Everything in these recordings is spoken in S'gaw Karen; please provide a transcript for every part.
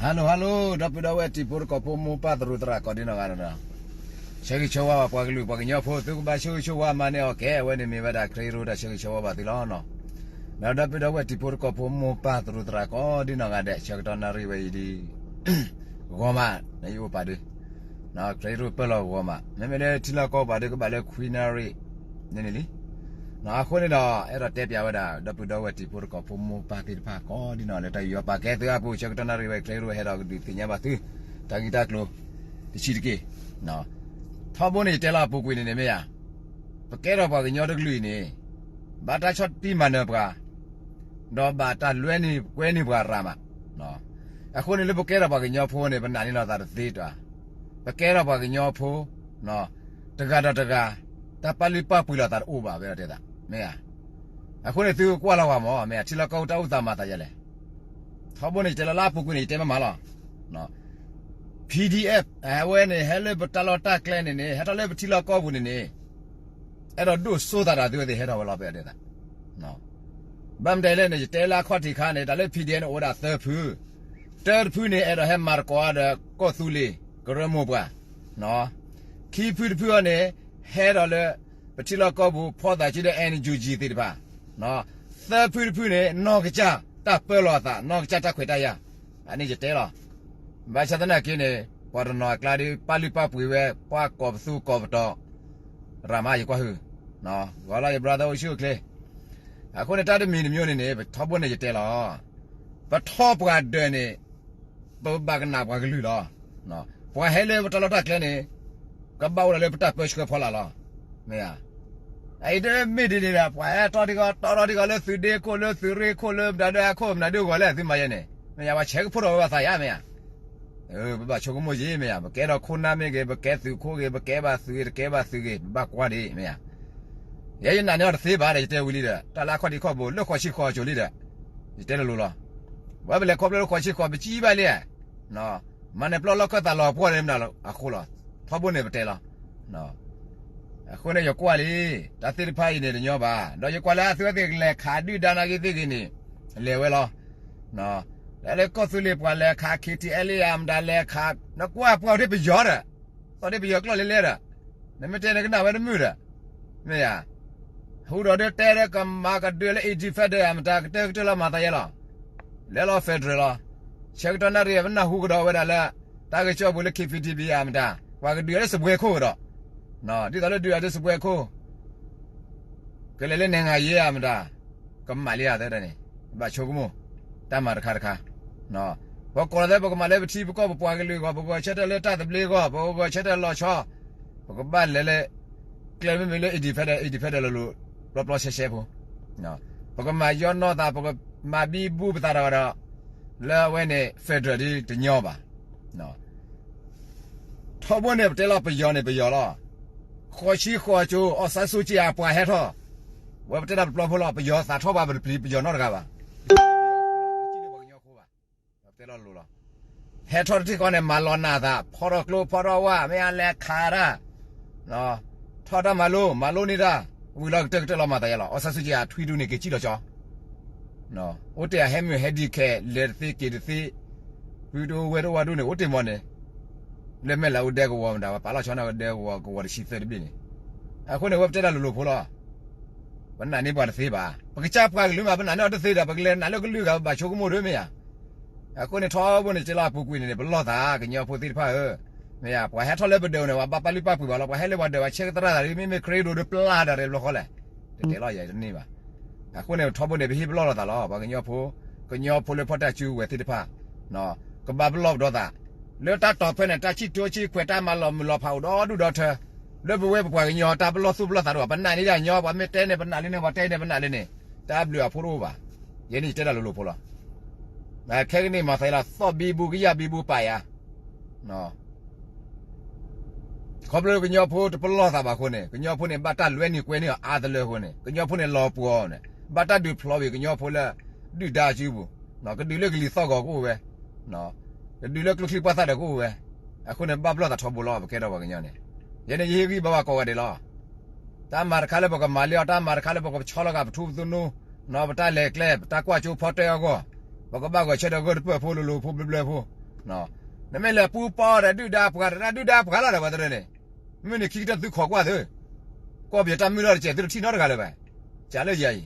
Hello hello ဒီပုၢ်ဒီဝဲၢ်တံၤဖိသကိးဖိမိၢ်ပၢ်သရူးသရၣ်ကိးဒ်နီၢ်ဂၤဒဲး, ဆၢဂ့ၤဆၢဝါဘၣ်ပှၤကလုာ်ပှၤကညီဖိ သုကဘၣ်ဆၢဂ့ၤဆၢဝါမၤန့ၢ်အီၤကဲ အဝဲန့ၣ်မ့ၢ်ဝဲဒၣ်ခရံာ်ရိတၢ်ဆၢဂ့ၤဆၢဝါဘၣ်သုလီၤနီၤ. ဒီးဒီပုၢ်ဒီဝဲၢ်တံၤဖိသကိးဖိမိၢ်ပၢ်သရူးသရၣ်ကိးဒ်နီၢ်ဂၤဒဲး ဆၢကတီၢ်နၣ်ရံၣ်ဝဲအံၤဒ် ဂီၤမး နယအိၣ်ပာ်ဒု ခရံာ်ရိပၢၢ်လီၤဂီၤမး မ့မ့ၢ်လၢထံလီၢ်ကီၢ်ပူၤဒု ကဘၣ်လၢခွံနၣ်ရံၣ်န့ၣ်လံ.အဃိန့ၣ်ဒီး အဲၣ်ဒိးတဲပၠးဝဲဒၣ် ဒီပုၢ်ဒီဝဲၢ်တံၤဖိသကိးဖိမိၢ်ပၢ်သ့ၣ်တဖၣ်ကိးဒ်နီၢ် လၢတၢ်ယူးယီၣ်ပာ်ကဲသုအပူၤ ဆၢကတီၢ်နၣ်ရံၣ်ဝဲ ခရံာ်ရိဟဲဒီးကဒုးသ့ၣ်ညါဘၣ်သု တၢ်ဂ့ၢ်တၢ်ကျိၤ တဆံးတက့ၢ်. ထီဘိန့ၣ်ယတဲလီၤအပူၤကွံာ်န့ၣ်န့ၣ်မ့ၢ်ဧါ, ပကဲထီၣ်ပှၤကညီတကလုာ်အံၤန့ၣ် ဘၣ်တၢ်ဆီၣ်တံၢ်မၤနၢၤပှၤ ဒီးဘၣ်တၢ်လွဲန့ၢ်ကွဲန့ၢ်ပှၤရၤမး. အဃိန့ၣ်လၢပကဲထီၣ်ပှၤကညီဖိန့ၣ် ပနာ်န့ၢ်လိာ်သးတသ့တၢ်, ပကဲထီၣ်ပှၤကညီဖိ တဂၤဒီးတဂၤ တၢ်ပာ်လုၢ်ပာ်ပှ့ၤလိာ်သးတအိၣ်ဘၣ်ဝဲဒၣ်တဲသး မ့ၢ်ဧါ. အဃိန့ၣ်သုကကွၢ်လီၤပှၤမး မ့ၢ်ဧါ, ထံလီၢ်ကီၢ်ပူၤတၢ်အိၣ်သးမၤသးယဲလဲၣ်. ထီဘိန့ၣ်ယတဲလီၤလၢအပူၤကွံာ်န့ၣ် ယတဲမ့ၢ်မးလီၤ. PDF အဝဲန့ၣ် ဟဲလၢပတၢ်လီၢ်တၢ်ကျဲန့ၣ်န့ၣ် ဟဲထီၣ်လၢပထံလီၢ်ကီၢ်ပူၤန့ၣ်န့ၣ် အဲၣ်ဒိးဒိၣ်စိသးဒီးသုဝဲသ့ၣ်ဟဲထီၣ်ဝဲလီၤ ပတဲသး ဘၣ်မတၤလဲၣ်န့ၣ် ယတဲလၢအခီၣ်ထံးခါန့ၣ် တၢ်လၢ PDF န့ၣ်အိၣ်ဝဲဒၣ်သၢဖု, တၢတဖုန့ၣ် အဲၣ်ဒိးဟဲမၤသကိးဒီးကီၢ်သူလ့ၤ ကရၢမိၢ်ပှၢ်, ခံဖုတဖုအံၤန့ၣ် ဟဲဒီးလၢ ပထံလီၢ်ကီၢ်ပူၤ ဖီၣ်သးစုဒီး NUG သ့ၣ်တဖၣ်, သၢဖုတဖုန့ၣ် နီၢ်ကစၢ်တၢ်ပၢလီၤအသး နီၢ်ကစၢ်တၢ်ခွဲးတၢ်ယာ်, အန့ၣ်ယတဲလီၤ. ဘၣ်ဆၣ်သနာ်က့န့ၣ် ပှၤတနီၤအကျါဒီး ပာ်လုၢ်ပာ်ပှ့ၤဝဲ ပှၤကိးပသူကိးပတီၤ ရၤမးယကွၢ်ဟုၣ်, ဂီၤလီၤယ brother အိၣ်ဆူၣ်အိၣ်ချ့. အဃိန့ၣ် တၢ်တမံၤတမံၤန့ၣ်န့ၣ် ပထီဘိန့ၣ်ယတဲလီၤ, ပထီၣ်ပှၤဒၢးန့ၣ် ပဘၣ်ကနၣ်ပှၤကလုာ်လီၤ. ပှၤဟဲလၢပတၢ်လီၢ်တၢ်ကျဲန့ၣ် ကဘၣ်အိၣ်ဒီးလၢပတၢ်ပၢဆှၢဖီလာ်လီၤ. မ့ၢ်ဧါ. အအံၤတမ့ၢ်ဒ်န့ၣ်ဒီး ပှၤဟဲတီၢ်ထံကီၢ် တီၢ်ထံကီၢ်လၢသုးဒ့ခိၣ် လၢသုးရ့ၣ်ခိၣ် လၢမတၤဒၢအခိၣ် မတၤဒၢဂီၤလဲၣ် သုမၤယဲန့ၣ် မ့ၢ်ဧါ, ပှၤဆဲးကဖိထီၣ်ဝဲဘၣ်သးယါ မ့ၢ်ဧါ. ပဘၣ်ဆိကမိၣ်ယဲ မ့ၢ်ဧါ, ပကဲထီၣ်ခိၣ်နၢ်မ့ၢ်ဂ့ၤ ပကဲသုးခိၣ်ဂ့ၤ ပကဲဘၣ်သုးဂ့ၤ တကဲဘၣ်သုးဂ့ၤ ပဘၣ်ကွၢ်ဒံး မ့ၢ်ဧါ. ယဲယနာ်န့ၢ်အီၤတသ့ဘၣ်ဒီး ယတဲဝံၤလံဒီး တၢ်လၢအခီၣ်ထံးခီၣ်ဘိ လၢဃိးဆံဃိးကၠိၤလံဒီး ယတဲလိၤလိၤလီၤ. ဝဲပလဲၤခီဖျိလၢဃိးဆံဃိး ပစံးဘၣ်လံ မၤနၢၤပျီလီၢ်ခၢၣ်သးလီၤပှီၢ်န့ၣ်မနုၤအဃိလီၤ. ထီဘိန့ၣ်ပတဲလီၤ. အဃိန့ၣ်ယကွၢ်လံ တၢ်သ့ၣ်တဖၣ်အံၤန့ၣ်တညီဘၣ် ဒီးယကွၢ်လၢအသုဝဲသ့ၣ်ကလဲၤခးဒုၣ်ဒါနာ်က့သ့ၣ်ဂ့ၤန့ၣ် လဲၤဝဲလီၤ. လၢလၢကီၢ်သူလ့ၤပှၤလဲၤခး KTLA မတၤလဲၤခး နကွၢ်ပှၤဒ်ပယီၤဒီး သီၣ်ဒ်ပယီၤကျီၢ်လဲၤလဲၤဒီး နမ့ၢ်တဲနကနၣ်ဝဲတမုာ်ဒီး မ့ၢ်ဧါ. ဟူဒီးဒုးတဲဒီးကမၤကဒုးလၢ independent မတၤ ကတၢၢ်ကတၢၢ်လီၤမၤသးယဲလီၤ. လဲၤလီၤ federal လီၤ. ဆၢကတီၢ်နၣ်ရံၣ် ပနၢ်ဟူကဒီးဝဲဒၣ်လၢ တၢ်ဂဲၤကၠီၣ်ပူၤလၢ KPTP မတၤ ပှၤကဒုးလၢစပွဲခိၣ်ကဒီး ဒ်သိးလၢဒုးအဒုးစပွဲခိၣ် ကလဲၤလၢနဲၣ်ငါယ့မတၤ ကမၤလံဧါသဒၣ်န့ၣ် ဘၣ်ဆိကမိၣ် တၢ်မၤတခါတခါ ပကိးလီၤသး ပကမၤလၢပထံပကီၢ်ပပှၤကလုာ်အဂီၢ် ပဂီၤဆၢထၢၣ်လၢတၢ်သဘျ့အဂီၢ် ပဂီၤဆၢထၢၣ်လီၤဆီ ပကဘၣ်လဲၤလၢ ကျဲမ့မ့ၢ်လၢ independent independent လီၤလိၤ ပျီပျီဆှဲဆှဲဖိ ပကမၤယီၢ်နီၢ်သး ပကမၤဘံဘူပသးဒီးဒီး လၢအဝဲန့ၣ် federal ဒ်တညီဘၣ်. ထီဘိန့ၣ် ပတဲလီၤပယီၤန့ၣ် ပယီၤလီၤ. ဃိးဆံဃိးကၠိ အီၣ်စၣ်စူၣ်ကံအပှၤဟဲထီၣ် ဝဲပတဲဒၣ်ပပျီဖိလီၤ. ပယီၤသးထီၣ်ဘၣ် ပတပျံၤပယီၤနီတဂၤဘၣ်. ပယီၤပယီၤဖိလီၤ ပတဲလီၤလိၤလီၤ. ဟဲထီၣ်တထံၣ်ဃီန့ၣ် မၤလီၤနၢ်သး ဖီထီၣ်ကျိဖီထီၣ်ဝၣ် မ့ၢ်အလဲၤခးတၢ် ထီၣ်တၢ်မၤလိ မၤလိန့ၢ်တၢ် ဝံၤလီၤကတၢၢ်ကတၢၢ်လီၤမၤသးယဲလီၤ. အီၣ်စၣ်စူၣ်ကံအထွံၣ်ဒူၣ်န့ၣ် က့ၤကံၣ်လီၤကၠီ အိၣ်တ့ၢ်အဟဲမုၢ်ဟဲဒံးခဲ လဲၤတသ့က့ၤတသ့ ဖုတအိၣ်ဝဲတအိၣ်ဝဲဒူၣ်န့ၣ် အိၣ်တ့ၢ်မီၤန့ၣ် လၢမဲာ်လၤအိၣ်ဒဲကဝီၤမတၤ ပှၤပာ်လီၤဆီန့ၣ်ဝဲဒဲကဝီၤ ကဝီၤတဆံသၢတဘ့ၣ်န့ၣ် အဃိန့ၣ် ဝဲပတဲတၢ်လိၤလိၤဖိလီၤ. ပနာ်န့ၢ်ပှၤတသ့ဘၣ်. ပကစၢ်ပှၤကလုာ်မး ပနာ်န့ၢ်အီၤတသ့ဒီး ပကလဲၤနာ်လၢကလုာ်ဂၤ ပဘၣ်ဆိကမိၣ်ဒ်မ့ၢ်ဧါ. အဃိန့ၣ် ထီဘိန့ၣ် ကဲလီၤအပူၤကွံာ်န့ၣ်န့ၣ် ပလီၢ်သး ကညီဖိသ့ၣ်တဖၣ်ဧၢ, မ့ၢ်ဧါ, ပှၤဟဲထီၣ်လၢပဒၢးန့ၣ် ပှၤဘၣ်ပာ်လုၢ်ပာ်ပှ့ၤဘၣ်လီၤ. ပှၤဟဲလၢပှၤဒၢး ပှၤဆဲးကသရၣ်သး မ့မ့ၢ်ခရံာ်ဒိၣ်ဒီးပျၢ်တၢ်ရဲၣ်ဘျီဃီလဲၣ်, တတဲလီၤယၤတန့ၢ်ဘၣ်. အဃိန့ၣ် ထီဘိန့ၣ် ပဟ့ၣ်ပလီၢ်လိာ်သးလီၤ. ပှၤကညီဖိ, ကညီဖိလၢဖီၣ်တၢ်စုကဝဲၤသ့ၣ်တဖၣ် ကဘၣ်ပလီၢ်ပဒီသး, လၢတၢ်တီၤဖဲန့ၣ် တၢ်ဆံၣ်ထိဆံၣ်ခွဲး တၢ်မၤလီၤမုၢ်လီၤဖးအိၣ်ဒီဒူၣ်ဒီထၢ, လၢပဝဲပပှၤကညီ တၢ်ပလီၢ်သူၣ်ပလီၢ်သးတအိၣ်ဘၣ်. ပနာ်န့ၢ်ဒၣ်ညီ, ပှၤမ့ၢ်တဲန့ၣ် ပနာ်လံန့ၣ်, ပှၤတဲန့ၣ် ပနာ်လံန့ၣ်, တၢ်ဘျုးအဖိတအိၣ်ဘၣ်. ယဲန့ၣ်ယတဲတၢ်လိၤလိၤဖိလီၤ. ခဲကနံၣ်မၤသးအံၤလီၤ သီၣ်ဘံဘူကယၢ်ဘံဘူပာ်ယၤ ခီဖျိကညီဖိတပလီၢ်သးဘၣ်အဃိန့ၣ် ကညီဖိန့ၣ် ဘၣ်တၢ်လွဲန့ၢ်ကွဲန့ၢ်အီၤအါတလၢအဃိန့ၣ် ကညီဖိန့ၣ်လီၤပှီၤန့ၣ် ဘၣ်တၢ်ဒုးဖျီဝံၤကညီဖိလၢ ဒုၣ်ဒါစုပူၤ, ကဒုးလၢကလံၤသီၣ်ဂီၤကအိၣ်ဝဲ, ကဒုးလၢကျိချံပှၢ်သၣ်ဒီးကအိၣ်ဝဲ. အဃိန့ၣ် ဘၣ်ပလီၢ်သးထီဘိလီၤ ပကဲထီၣ်ပှၤကညီန့ၣ်. ယဲန့ၣ်ယဟ့ၣ်ဂံၢ်ဘါဘၣ်ကိးဂၤဒဲးလီၤ. တၢ်မၤတခါလၢပကမၤလၢအီၤ, တၢ်မၤတခါလၢပကဆီလီၤဂာ်ပထူပသနူ, ပတၢ်လဲၤကျဲ, ပတၢ်ကွၢ်ကၠိဖီတၢၣ်အဂီၢ်, ပကဘၣ်ဂီၤဆၢထၢၣ်ဂၢၢ်တပၢၢ်ဖိ လိၤလိၤဖိဘျၢဘျၢဖိ နမ့ၢ်လဲၤပူပီဒီးဒုၣ်ဒါပှၤ တဒုၣ်ဒါပှၤလီၤဒီး ပှၤတရၢန့ၣ်, မုၢ်နံၤခံကတၢၢ်သုခိးကွၢ်သု, ကီၢ်ပယီၤတၢ်မုၢ်ထီၣ်တစဲး သုတထံၣ်နီတဂၤလၢၤဘၣ်. ကးလၢယၤအံၤ,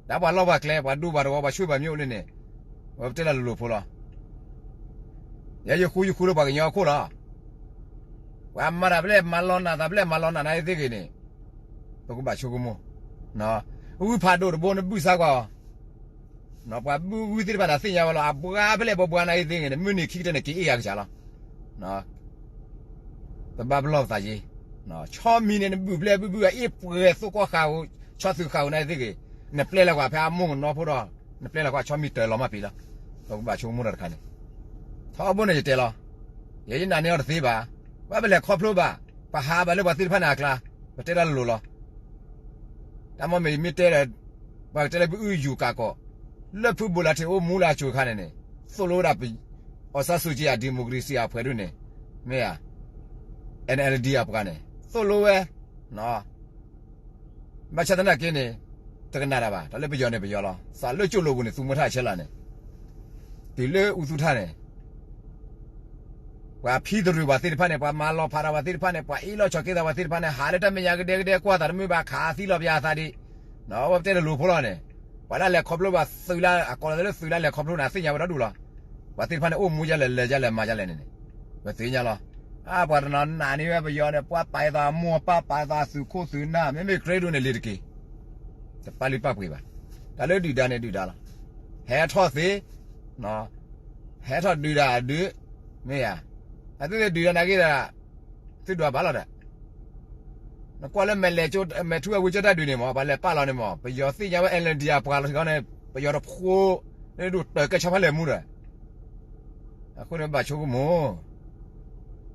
ဒီးပှၤလီၢ်ပှၤကျဲ ပှၤဒူပှၤတဝီ ပှၤဆှၢပှၤမ့ၢ်အိၣ်လၢန့ၣ်, ဝဲပတဲလၢလိၤလိၤဖိလီၤ. ယဲယဃူယဃူလၢပှၤကညီအခိၣ်လီၤ. ပှၤမၤတၢ်ဖဲလဲၣ် မၤလီၤနၢ်တၢ်ဖဲလဲၣ် မၤလီၤနၢ်နၤအံၤသ့ဂ့ၤန့ၣ်, ပကဘၣ်ဆိကမိၣ်, ဂုၢ်ဖးဒိၣ်တဘိနဘုၣ်စါကွၢ်အီၤ, ပှၤဘုၣ်ဂုၢ်သ့ၣ်တဖၣ်န့ၣ်သ့ၣ်ညါဝဲလီၤ. အဘှါဖဲလဲၣ်ဘှါနၤအံၤသ့ဂ့ၤန့ၣ် မုၢ်နံၤခံကတၢၢ်န့ၣ် က့ၤအ့ၣ်အကစၢ်လီၤ. ပဘၣ်ပလီၢ်ပသးယ့ၤ, ဆီမံၤန့ၣ် နဘုၣ်ဘျဲၣ်ဘုၣ်ဘုၣ် အအ့ၣ်ပှဲၤသိၣ်ကီၢ်ဃာ်ဧိၤ ဆီသုးဃာ်ဧိၤနၤအံၤသ့ဂ့ၤ, နပျဲလီၤကွၢ်ဖဲအမိၢ်ကနီဖိဒီး နပျဲလီၤကွၢ်ဆီမံၤတၢ်လီၤမၢ်ပ့ၤလီၤ. ပကဘၣ်ဆိကမိၣ်တၢ်တခါန့ၣ်, ထီဘိန့ၣ်ယတဲလီၤ. ယဲယနာ်န့ၢ်အီၤတသ့ဘၣ်. ပှၤပလဲၤခီဖျိဘၣ်, ပဟးဘၣ်လၢပှၤသ့ၣ်တဖၣ်န့ၣ်အကျါ, ပတဲတၢ်လိၤလိၤလီၤ. တၢ်မ့ၢ်မ့ၢ်ယမ့ၢ်တဲဒီး, ပှၤကတဲလၢပအုၣ်ယူၤကးကီး, လၢဖုဘိလးထံးအိၣ်မူလၢအစိၤအခါန့ၣ်န့ၣ်, သိၣ်လိဝဲဒၣ် အီစၣ်စူးက့အ democracy အပှၤဒ်န့ၣ်, မ့ၢ်ဧါ, NLD အပှၤန့ၣ် သိၣ်လိဝဲ ဘၣ်ဆၣ်သနာ်က့န့ၣ်, တကနၣ်တၢ်ဘၣ်, တၢ်လၢပယီၤန့ၣ်ပယီၤလီၤ. သးလၢကၠိၣ်လိာ်ပူၤန့ၣ် သူမွဲထၣ်ဆဲလၢ်န့ၣ်, တုၤလၢအူသူထၣ်န့ၣ်, ပှၤဖံသရၣ်ပှၤသ့ၣ်တဖၣ်န့ၣ်, ပှၤမၤလီၤဖးတၢ်ပှၤသ့ၣ်တဖၣ်န့ၣ်, ပှၤအ့ၣ်လိာ်ဆိးက့သးပှၤသ့ၣ်တဖၣ်န့ၣ်, ဟးလၢတၢ်မဲာ်ညါကဒဲကဒဲကွၢ်သးတမုာ်ဘၣ် ခးသံလီၤပယၤသးဒံး, ဝဲပတဲတၢ်လိၤဖိလီၤန့ၣ်, ပှၤလၢအလဲၤခီဖျိဘၣ်သုးလၢအကိးလီၤသးလၢသုးလၢအလဲၤခီဖျိန့ၣ် အသ့ၣ်ညါဝဲဒီဒူၣ်လီၤ. ပှၤသ့ၣ်တဖၣ်န့ၣ် အိၣ်မူဒ်လဲၣ်လဲၤဒ်လဲၣ်မၤဒ်လဲၣ်န့ၣ်န့ၣ်, ပသ့ၣ်ညါလီၤ. အါ ပှၤတနီၤနာ်န့ၢ်ဝဲပယီၤန့ၣ် ပှၤပာ်အသးမိၢ်ပၢ်ပာ်အသးသုးခိၣ်သုးနၢ် မ့မ့ၢ်ကြၢးဒိၣ်န့ၣ်လံတက့ၢ်, တပာ်လုၢ်ပာ်ပှ့ၤဘၣ်. တၢ်လၢဒုၣ်ဒါန့ၣ်ဒုၣ်ဒါလီၤ. ဟဲထီၣ်သ့, ဟဲထီၣ်ဒုၣ်ဒါဒုး, မ့ၢ်ဧါ, အသုသ့ၣ်ဒုၣ်ဒါနာ်က့ဒီး, သုဒွးဘၣ်လီၤဒီး နကွၢ်လၢမဲာ်လဲၤကၠိ မဲာ်ထူအဝံကၠိတၢ်ဒုးန့ၣ်မ့ၢ် ပှၤလဲၤပာ်လီၤန့ၣ်မ့ၢ် ပယီၤသ့ၣ်ညါဝဲ NLD အပှၤလီၤန့ၣ် ပယီၤတဖိ, န့ၣ်ဒိၣ်တၢ်ကဲဆီဖါလဲၣ်မူဒီး, အဃိန့ၣ်ဘၣ်ဆိကမိၣ်,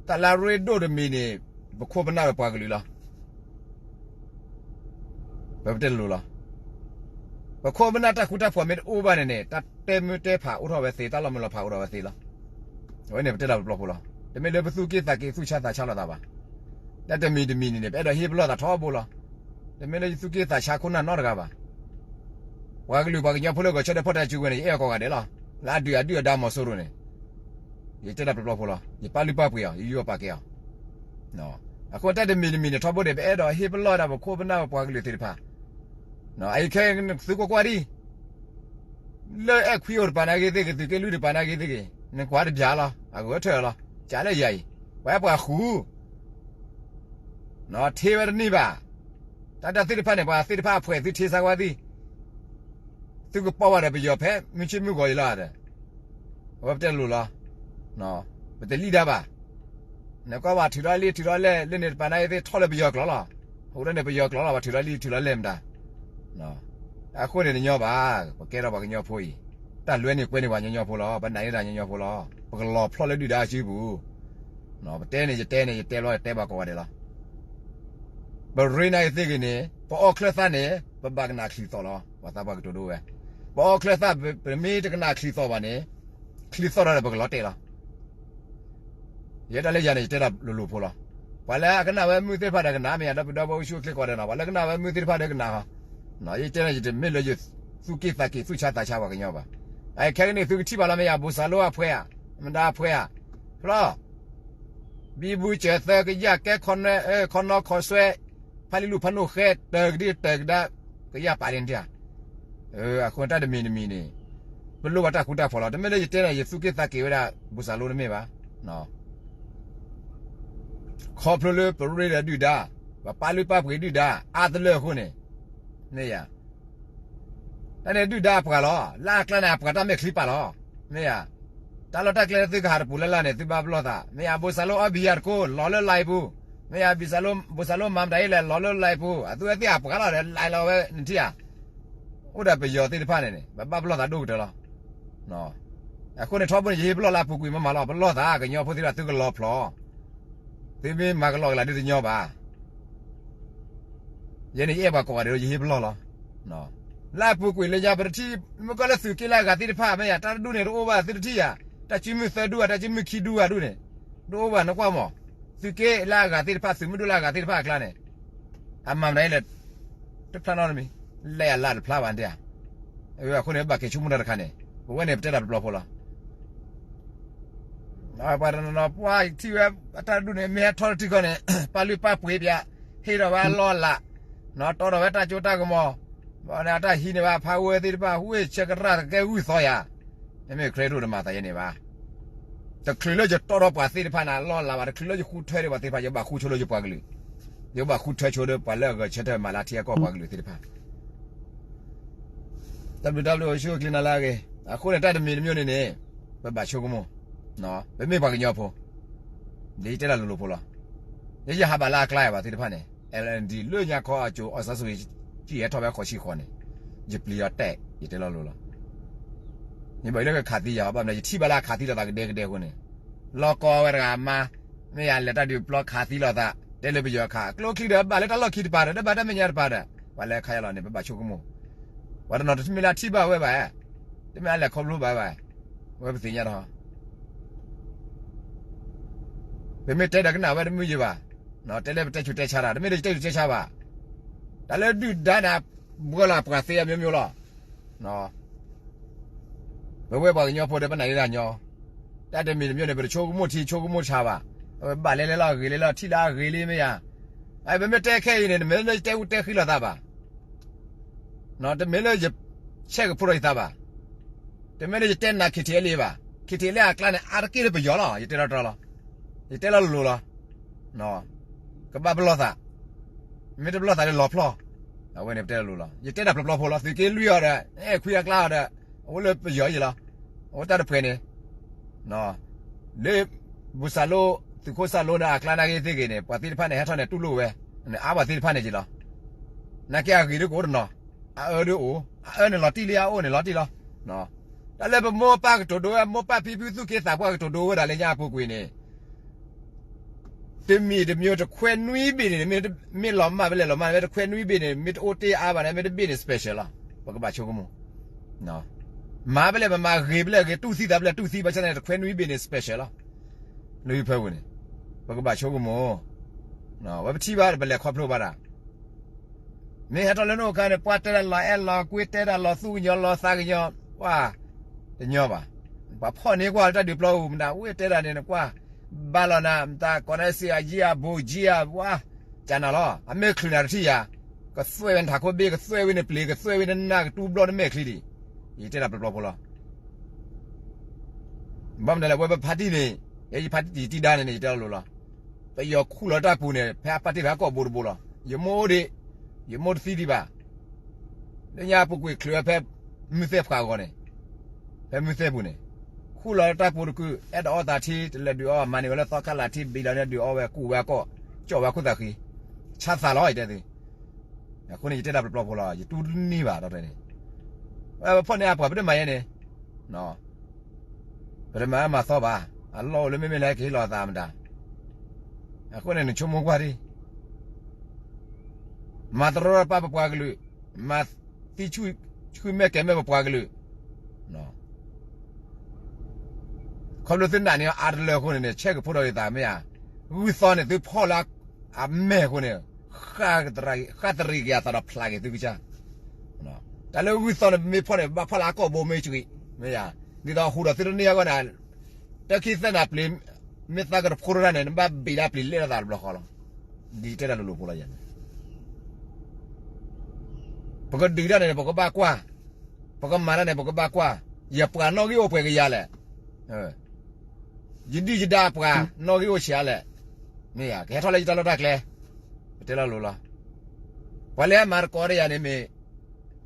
တၢ်လၢအရ့ဒိၣ်တမံၤန့ၣ်, ပခိၣ်ပနၢ်ပပှၤကလုာ်လီၤ. ပတဲလိၤလီၤ. ပခိၣ်ပနၢ်တၢ်ဃူတၢ်ဖိးမ့ၢ်တအိၣ်ဘၣ်န့ၣ်န့ၣ် တၢ်တဲမုၢ်တဲဖးအိၣ်ထီၣ်ဝဲသ့, တၢ်လီၤမုၢ်လီၤဖးအိၣ်ထီၣ်ဝဲသ့လီၤ. အဝဲန့ၣ်ပတဲတၢ်ပျီပျီဖိလီၤ. တမ့ၢ်လၢပသူၣ်က့ၣ်သးက့ၤသူၣ်ဆါသးဆါလိာ်သးဘၣ်. တၢ်တမံၤတမံၤန့ၣ်န့ၣ် ပအဲၣ်ဒိးဟ့ၣ်ပလီၢ်သးထီဘိလီၤ. တမ့ၢ်လၢယသူၣ်က့ၣ်သးဆါခိၣ်နၢ်နီတဂၤဘၣ်. ပှၤကလုာ်ပှၤကညီဖိလၢဂဲၤဆၢထၢၣ်ဖီၣ်တၢ်စုကဝဲၤန့ၣ် ယအဲၣ်အီၤကိးဂၤဒဲးလီၤ. လၢအဒုၣ်အဒုၣ်အဒါမီၤစိရိၤန့ၣ် ယတဲတၢ်ပျီပျီဖိလီၤ. ယပာ်လုၢ်ပာ်ပှ့ၤအီၤ, ယယူးယီၣ်ပာ်ကဲအီၤ. အဃိတၢ်တမံၤတမံၤန့ၣ် ထီဘိန့ၣ် ပအဲၣ်ဒိးဟ့ၣ်ပလီၢ်ဒၣ်ပခိၣ်ပနၢ်ပပှၤကလုာ်သ့ၣ်တဖၣ်. အအံၤခဲ သုကွၢ်ကွၢ်ဒံး, လၢအဲၣ်ခွံအိၣ်တပၤနာ်က့သ့ၣ်ဂ့ၤ, သုးက့လွံၢ်တပၤနာ်က့သ့ၣ်ဂ့ၤ, နကွၢ်တဘျီလီၤ, အဂဲၤထၢၣ်လီၤ. ကးလၢယၤအံၤ, ပှၤအဲၣ်ပှၤဃု ထ့ဝဲတန့ၢ်ဘၣ်. တၢ်တၢ်သ့ၣ်တဖၣ်န့ၣ် ပှၤသ့ၣ်တဖၣ်အဖှဲးသုထ့ဆါကွၢ်သံ, သုကပီၢ်ဝဲဒီးပယီၤဖဲမုၢ်ဆ့ၣ်မုၢ်ဂီၤအံၤလီၤဒီး, အဝဲပတဲလိၤလီၤ. ပတလံၣ်ဒၣ်ဘၣ်. နကွၢ်ဘၣ်ထုးထီၣ်လံထုးထီၣ်လဲၢ် လၢန့ၣ်တပၤနာ်က့သ့ၣ်ထီၣ်လၢပယီၤကျိာ်လီၤ. အဃိန့ၣ်ပယီၤကျိာ်လီၤ ပှၤထုးထီၣ်လံထုးထီၣ်လဲၢ်မတၤ အဃိန့ၣ်တညီဘၣ်, ပကဲထီၣ်ပှၤကညီဖိအံၤ, တၢ်လွဲန့ၣ်ကွဲန့ၢ်ပှၤညီညီဖိလီၤ, ပနာ်န့ၢ်တၢ်ညီညီဖိလီၤ, ပကလီၤဖျီၣ်လၢဒုၣ်ဒါအစုပူၤ, ပတဲန့ၣ် ယတဲန့ၣ် ယတဲဘျီ ယတဲဘၣ်ကိးဂၤဒဲးလီၤ. ပရ့နၤအံၤသ့ၣ်ဂ့ၤန့ၣ် ပအီၣ်ချၢၣ်သၣ်န့ၣ် ပဘၣ်ကနၣ်ချံသီၣ်လီၤ, ပှၤသးပှၢ်ကတိၤဒိဝဲ, ပအီၣ်ချၢၣ်သၣ် ပမ့ၢ်တကနၣ်ချံသီၣ်ဘၣ်န့ၣ်, ချံသီၣ်ဒီးပကလီၤတဲာ်လီၤ. ယဲဒၣ်လၢယၤန့ၣ် ယတဲတၢ်လိၤလိၤဖိလီၤ. ပှၤလၢအကနၣ်ဝဲမုၢ်သ့ၣ်တဖၣ်ဒီးကနၣ်, မ့ၢ်ယၤဒီးပဒီပုၢ်ဝဲၢ်ဆူၣ်အိၣ်ချ့ကိးဂၤဒဲးနီၤ, ပှၤလၢကနၣ်ဝဲမုၢ်သ့ၣ်တဖၣ်ဒီးကနၣ်, ယတဲန့ၣ် ယတမ့ၢ်လၢယသူၣ်က့ၣ်သးက့ၤသူၣ်ဆါသးဆါပှၤကညီဘၣ်. အခဲကနံၣ် သုကထံၣ်ဘၣ်လီၤ မ့ၢ်ယၤ ဘိၣ်စၢ်လိအဖှဲးဧါ, မတၤအဖှဲးဧါ, ဖျီ ဘံဘူစၢၤသၢကယၢ်ကဲ ခီနီခီဆွဲ, ဖးလံလူၢ်ဖးနိၣ်ဃဲ တၢ်ကဒံတၢ်ကဒါ ကယၢ်ပာ်လံတၢ်. အဃိတၢ်တမံၤတမံၤန့ၣ် ပလိၣ်ဘၣ်တၢ်ဃူတၢ်ဖိးလီၤ. တမ့ၢ်လၢယတဲန့ၣ် ယသူၣ်က့ၣ်သးက့ၤဝဲဒၣ် ဘိၣ်စၢ်လိတမ့ၢ်ဘၣ်. ခီဖျိလၢပရ့ဒီးဒုၣ်ဒါ, ပပာ်လုၢ်ပာ်ပှ့ၤဒုၣ်ဒါ အါတလၢအဃိန့ၣ်, မ့ၢ်ယၤ တၢ်န့ၣ်ဒုၣ်ဒါအပှၤလီၤ. လၢအကျါန့ၣ် အပှၤတၢ်မဲာ်ချံပာ်လီၤ. မ့ၢ်ဧါ. တၢ်လီၢ်တၢ်ကျဲလၢသုကဟးတပူၤလၢ်လၢ်န့ၣ် သုဘၣ်ပလီၢ်သး. မ့ၢ်ဧါ. ဘိၣ်စၢ်လိအီၣ်ဘံယၤတကိး လီၤလၢလါအံၤပူၤ. မ့ၢ်ဧါ. ဘိၣ်စၢ်လိမၤမတၤအံၤလဲၣ် လီၤလၢလါအံၤပူၤ. အသုဝဲသ့ၣ်အပှၤလီၤဒီး လီၤလီၤဝဲနထံၣ်ဧါ. အိၣ်ဒီးပယီၤသ့ၣ်တဖၣ်န့ၣ်န့ၣ် ပဘၣ်ပလီၢ်သးဒိၣ်ကတၢၢ်လီၤ. အဃိန့ၣ် ထီဘိန့ၣ် ယဟ့ၣ်ပလီၢ်လၢအပူၤကွံာ်မးမးလီၤ. ပလီၢ်သး ကညီဖိသ့ၣ်တဖၣ် သုကလီၤဖျီၣ် သုမ့ၢ်မၤကလီကလးဒုတညီဘၣ်. ယဲန့ၣ် ယအဲၣ်ပှၤကိးဂၤဒဲးလီၤ ယဟ့ၣ်ပလီၢ်လီၤ. လၢအပူၤကွံာ်လၢညါ ပတထံၣ် မ့ၢ်ကွၢ်လၢသုးက့လၢအဂၤသ့ၣ်တဖၣ် မ့ၢ်ယၤ တၢ်တဒူၣ်န့ၣ်တအိၣ်ဘၣ် သုတထံၣ်ယၤ, တၢ်စုမုၢ်သၢဒူၣ်ဧါ တၢ်စုမုၢ်ခံဒူၣ်ဧါဒူၣ်န့ၣ် တအိၣ်ဘၣ် နကွၢ်မး, သုးက့လၢအဂၤသ့ၣ်တဖၣ် သုးမုၢ်ဒိၣ်လၢအဂၤသ့ၣ်တဖၣ်အကျါန့ၣ် အမၤမတၤလဲၣ် တဖျါနီတမံၤ, လဲၤအလၢ်တဖျါဘၣ်ဒၣ်ဧါ. အဃိန့ၣ် ဘၣ်က့ၤဆိကမိၣ်တၢ်တခါန့ၣ် ပဝဲန့ၣ် ပတဲတၢ်တဘျီဖိလီၤ. ပှၤတနီၤနီၤ ပှၤထံၣ်ဝဲအတၢ်ဒူၣ်န့ၣ် မ့ၢ်ဟဲထီၣ်တထံၣ်ဃီန့ၣ် ပာ်လုၢ်ပာ်ပှ့ၤပၠး, ဟ့ၣ်ထီၣ်ဝဲအလီၢ်အလၤ, တီဒီးဝဲတၢ်ကၠိတၢ်ကမီၤ, ဘၣ်န့ၣ်အတၢ်ဟံးန့ၢ်ဘၣ်ဖးဝဲသ့ၣ်တဖၣ် ဝ့ၢ်ဆဲကရၣ်တကဲဂုၢ်သီယၤ, မ့မ့ၢ်ခရံာ်တအိၣ်တမၤသးယဲန့ၣ်ဘၣ်. တချုးလၢယတီဒီးပှၤသ့ၣ်တဖၣ်န့ၣ် အလီၢ်အလၤဘၣ်, တချုးလၢယဃုထၢဒံးပှၤသ့ၣ်တဖၣ် ယဘၣ်ဃုဆိလၢယပှၤကလုာ်, ယဘၣ်ဃုထၢဆိဒီးပှၤလၢအဂဲၤဆၢထၢၣ်မၤလၢထံအကီၢ်ပှၤကလုာ်သ့ၣ်တဖၣ် တၢ်ဘျုးတၢ်ဘျုးအိၣ်ဆူၣ်အိၣ်ချ့နၤလၢအဂ့ၤ. အဃိန့ၣ် တၢ်တမံၤတမံၤန့ၣ်န့ၣ် ပဘၣ်ဆိကမိၣ်, ပမ့ၢ်ပှၤကညီဖိ, ဒ်ယတဲတၢ်လိၤလိၤဖိလီၤ. ဒ်ယဟးဘၣ်လၢအကျါယၤဘၣ်သ့ၣ်တဖၣ်န့ၣ် LND လၢညါခီအစိၤ အီစၢ်စူၤ ကံၣ်ဟဲထီၣ်ဝဲဃိးဆံဃိးန့ၣ် ယပျံၤအီၤတဲာ် ယတဲလီၤလိၤလီၤ. ယဘၣ်အံၤလၢကခးသံယၤ ဘၣ်မနုၤ ယထံၣ်ဘၣ်လၢအခးသံလိာ်သးကဒဲကဒဲအဃိန့ၣ်, လီၢ်ကီဝဲတဂၤအမါ, မ့ၢ်ယၤလဲၤတၢ်ဒုးပျီခးသံလိာ်သး တဲလၢပယီၤခး ကျိချံဒီးဘၣ်လၢတၢ်လီၢ်ခံတပၤဒီး တဘၣ်တၢ်မဲာ်ညါတပၤဒီး ပှၤလဲၤခးယၤလီၤန့ၣ် ပဘၣ်ဆိကမိၣ်, ပှၤတနီၤတမ့ၢ်လၢအထံၣ်ဘၣ်ဝဲဘၣ်, တမ့ၢ်အလဲၤခီဖျိဘၣ်ဘၣ်, ဝဲပသ့ၣ်ညါဒီး ပမ့ၢ်တဲဒီးကနၣ်ဝဲတမုာ်ယံၤဘၣ်, တဲလၢပတဲဆူးတဲဆါတၢ် တမ့ၢ်လၢယတဲဆူးတဲဆါဘၣ်, တၢ်လၢဒုၣ်ဒါန့ၣ် ဘှီလီၤပှၤသ့အမျိုးမျိုးလီၤ. ပဝဲပှၤကညီဖိဒီးပနာ်န့ၢ်တၢ်ညီ, တၢ်တမံၤတမျိုးန့ၣ် ပတဆိကမိၣ်ထံဆိကမိၣ်ဆးဘၣ်, ပဘၣ်လဲၤလဲၤလီၤဂ့ၤလဲၤလီၤထံၣ်လၢအဂ့ၤလံမ့ၢ်ယၤ, ပမ့ၢ်တဲခဲအံၤန့ၣ် တမ့ၢ်လၢယတဲအူတဲဃံလိာ်သးဘၣ် တမ့ၢ်လၢယဆဲးကဖိးထီၣ်ယသးဘၣ်, တမ့ၢ်လၢယတဲနၤ KTLA ဘၣ်, KTLA အကျါန့ၣ် အါတက့ၢ်လၢပယီၤလီၤ ယတဲလီၤတၢ်လီၤ, ယတဲလီၤလိၤလိၤလီၤ, ကဘၣ်ပလီၢ်သး, မ့ၢ်တပလီၢ်သးလၢလီၤဖျီၣ်, အဝဲန့ၣ်ပတဲလီၤလိၤလီၤ ယတဲတၢ်ပျီပျီဖိလီၤ သုးက့လွံၢ်အီၤဒီး အဲၣ်ခွံအကျါအီၤဒီး အအိၣ်လၢပယီၤယံၤလီၤ, အဝဲတၢ်တဖှဲးန့ၣ် လၢ ဘူၣ်စၢ်လိ သုးခိၣ်စၢ်လိန့ၣ် အကျါနာ်က့သ့ၣ်ဂ့ၤန့ၣ် ပှၤသ့ၣ်တဖၣ်န့ၣ် ဟဲထီၣ်န့ၣ်တူၢ်လိာ်ဝဲ, အါပှၤသ့ၣ်တဖၣ်န့ၣ်က့ၤလီၤ, နာ်က့အဂ့ၤဒ်ကအိၣ်တနီၤ, အအၢဒ်အိၣ်, အအၢန့ၣ်လီၤတံၢ်လံ အအိၣ်န့ၣ်လီၤတံၢ်လီၤ, တၢ်လၢပမိၢ်ပၢ်ကတိၤဒိဝဲ မိၢ်ပၢ်ဖံဖုသူၣ်က့သးပှၢ်ကတိၤဒိဝဲဒၣ်လၢညါအပူၤကွံာ်န့ၣ် တမံၤတမံၤတခွဲနွံဘ့ၣ်န့ၣ် မ့ၢ်လီၤမၢ်ဖဲလဲၣ်လီၤမၢ် မ့ၢ်တခွဲနွံဘ့ၣ်န့ၣ် မ့ၢ်တအိၣ်တ့ၢ်အါဘၣ်န့ၣ် မ့ၢ်တဘ့ၣ်န့ၣ် special လီၤ, ပကဘၣ်ဆိကမိၣ်, မၤဖဲလဲၣ်မၤမၤ ဂ့ၤဖဲလဲၣ်ဂ့ၤ တူၢ်သံသးဖဲလဲၣ်တူၢ်သံ ဘၣ်ဆၣ်န့ၣ် တခွဲနွံဘ့ၣ်န့ၣ် special လီၤ, လၢဟံၣ်ဖၢပူၤန့ၣ်, ပကဘၣ်ဆိကမိၣ်, ဝဲပထံၣ်ဘၣ် ပလဲၤခီဖျိဘၣ်တၢ် မ့ၢ်ဟဲထီၣ်လၢနအိၣ်ခါန့ၣ် ပှၤတဲဒၣ်လီၤအဲၣ်လီၤကွံ တဲဒၣ်လီၤသူၣ်ကညီၤလီၤသးကညီၤ, ပှၤတညီဘၣ်, ပှၤဖီၣ်န့ၢ်ကွၢ်လၢတၢ်ဒုးပျီပူၤ မတၤဝဲတဲဒၣ်န့ၣ် နကွၢ်, ဘၣ်လီၤနၤ မတၤကိးနစ့အယံၤအဘူးကၠံအဝါ, ကနၤလီၤ အမဲာ်ချံနၤတထံၣ်ယၤ, ကသွဲၣ်ဝဲနထးခိၣ်ဘ့ၣ် ကသွဲၣ်ဝဲနပျ့ၤ ကသွဲၣ်ဝဲနနၢ်ကတူဘျီနမဲာ်ချံဒံး, ယတဲဒၣ်ပျီပျီဖိလီၤ ဘၣ်မနုၤလဲၣ် ဝဲပဖါတံၢ်န့ၣ်, ယဲယဖါတံၢ်တံၢ်ဒါန့ၣ်န့ၣ် ယတဲလီၤလိၤလီၤ, ပယီၤခူၣ်လီၤတၢ်ပူၤန့ၣ် ဖဲအပၣ်တံၢ်ဖဲအကိာ်ဘိတဘိလီၤ, ယမိၢ်အိၣ်ဒံး, ယမိၢ်တသံဒံးဘၣ်, လၢညါပူၤကွံာ်ချုးဝဲဖဲမုၢ်သဲၣ်ဖှၣ်အဂီၢ်န့ၣ်, ဖဲမုၢ်သဲၣ်ပူၤန့ၣ်, ခူၣ်လီၤတၢ်ပူၤတကုာ် အဲၣ်ဒိးအီၣ်သးထံ တလဲၤဒုးအီၣ် မၤန့ၢ်ဝဲလၢသီခါလာ်ထံ ဘံၣ်လီၤန့ၣ်ဒုးအီၣ်ဝဲ ကူၣ်ဝဲအကိာ်, ကၠီၣ်ဝဲခိၣ်သးဃံ, ဆါသးလီၤ ယတဲသု အဃိန့ၣ် ယတဲဒၣ်ပျီပျီဖိလီၤ ယတူၢ်တန့ၢ်ဘၣ်ဒီးန့ၣ်, ပဖီၣ်န့ၢ်အပှၤပတမၤယဲန့ၣ်, ပတမၤအၢမၤသီဘၣ်, အလီၢ်အိၣ်လၢမ့မ့ၢ်လၢကဟ့ၣ်လီၤသးမတၤ, အဃိန့ၣ် နဆိကမိၣ်ကွၢ်ဒံး, မၤတရီတပါပပှၤကလုာ်, မၤသံဆူၣ်ဆူၣ်မဲာ်ကဲၤမဲာ်ပပှၤကလုာ် ခီဖျိသုနာ်န့ၢ်အါတလၢအဃိန့ၣ်န့ၣ် ဆဲးကဖိးထီၣ်က့ၤသးမ့ၢ်ဧါ, ဂုၢ်သီန့ၣ် သုဖီၣ်လၢအမဲာ်အဃိန့ၣ်, ဃၣ်တရံးက့ၤအသးဒီးဖျးက့ၤသုကစၢ်, တၢ်လၢဂုၢ်သီန့ၣ် ပမ့ၢ်ဖီၣ်န့ၣ် ဘၣ်ဖီၣ်လၢအကိာ်ဘိမ့ၢ်စှံး, မ့ၢ်ဧါ, ဒ်သိးဟူးဒီးသုတန့ၢ်အဂီၢ်န့ၣ်, တၢ်ခံသ့ၣ်နၤပျ့ၤ, မ့ၢ်သးကတဖိတရၣ်န့ၣ် နဘၣ်ဘံးဒၣ်ပျ့ၤလဲၣ်လီၤသးတဘျီဃီလီၤ, ဒ်ယတဲတၢ်လိၤလိၤဖိလီၤယၤန့ၣ် ပကဒုးတၢ်န့ၣ် ပကဘၣ်ကွၢ်, ပကမၤတၢ်န့ၣ် ပကဘၣ်ကွၢ်, ယပှၤနီၣ်ဂံၢ်အိၣ်ပှဲၤကယၤလဲၣ်, ယဒုၣ်ယဒါပှၤနီၣ်ဂံၢ်အိၣ်ဆံးအါလဲၣ်, မ့ၢ်ဧါ, ကဟဲထီၣ်လၢယတၢ်လီၢ်တၢ်ကျဲ, ပတဲလီၤလိၤလီၤ, ပှၤလၢအမၤသကိးဒီးယၤန့ၣ်မ့ၢ်,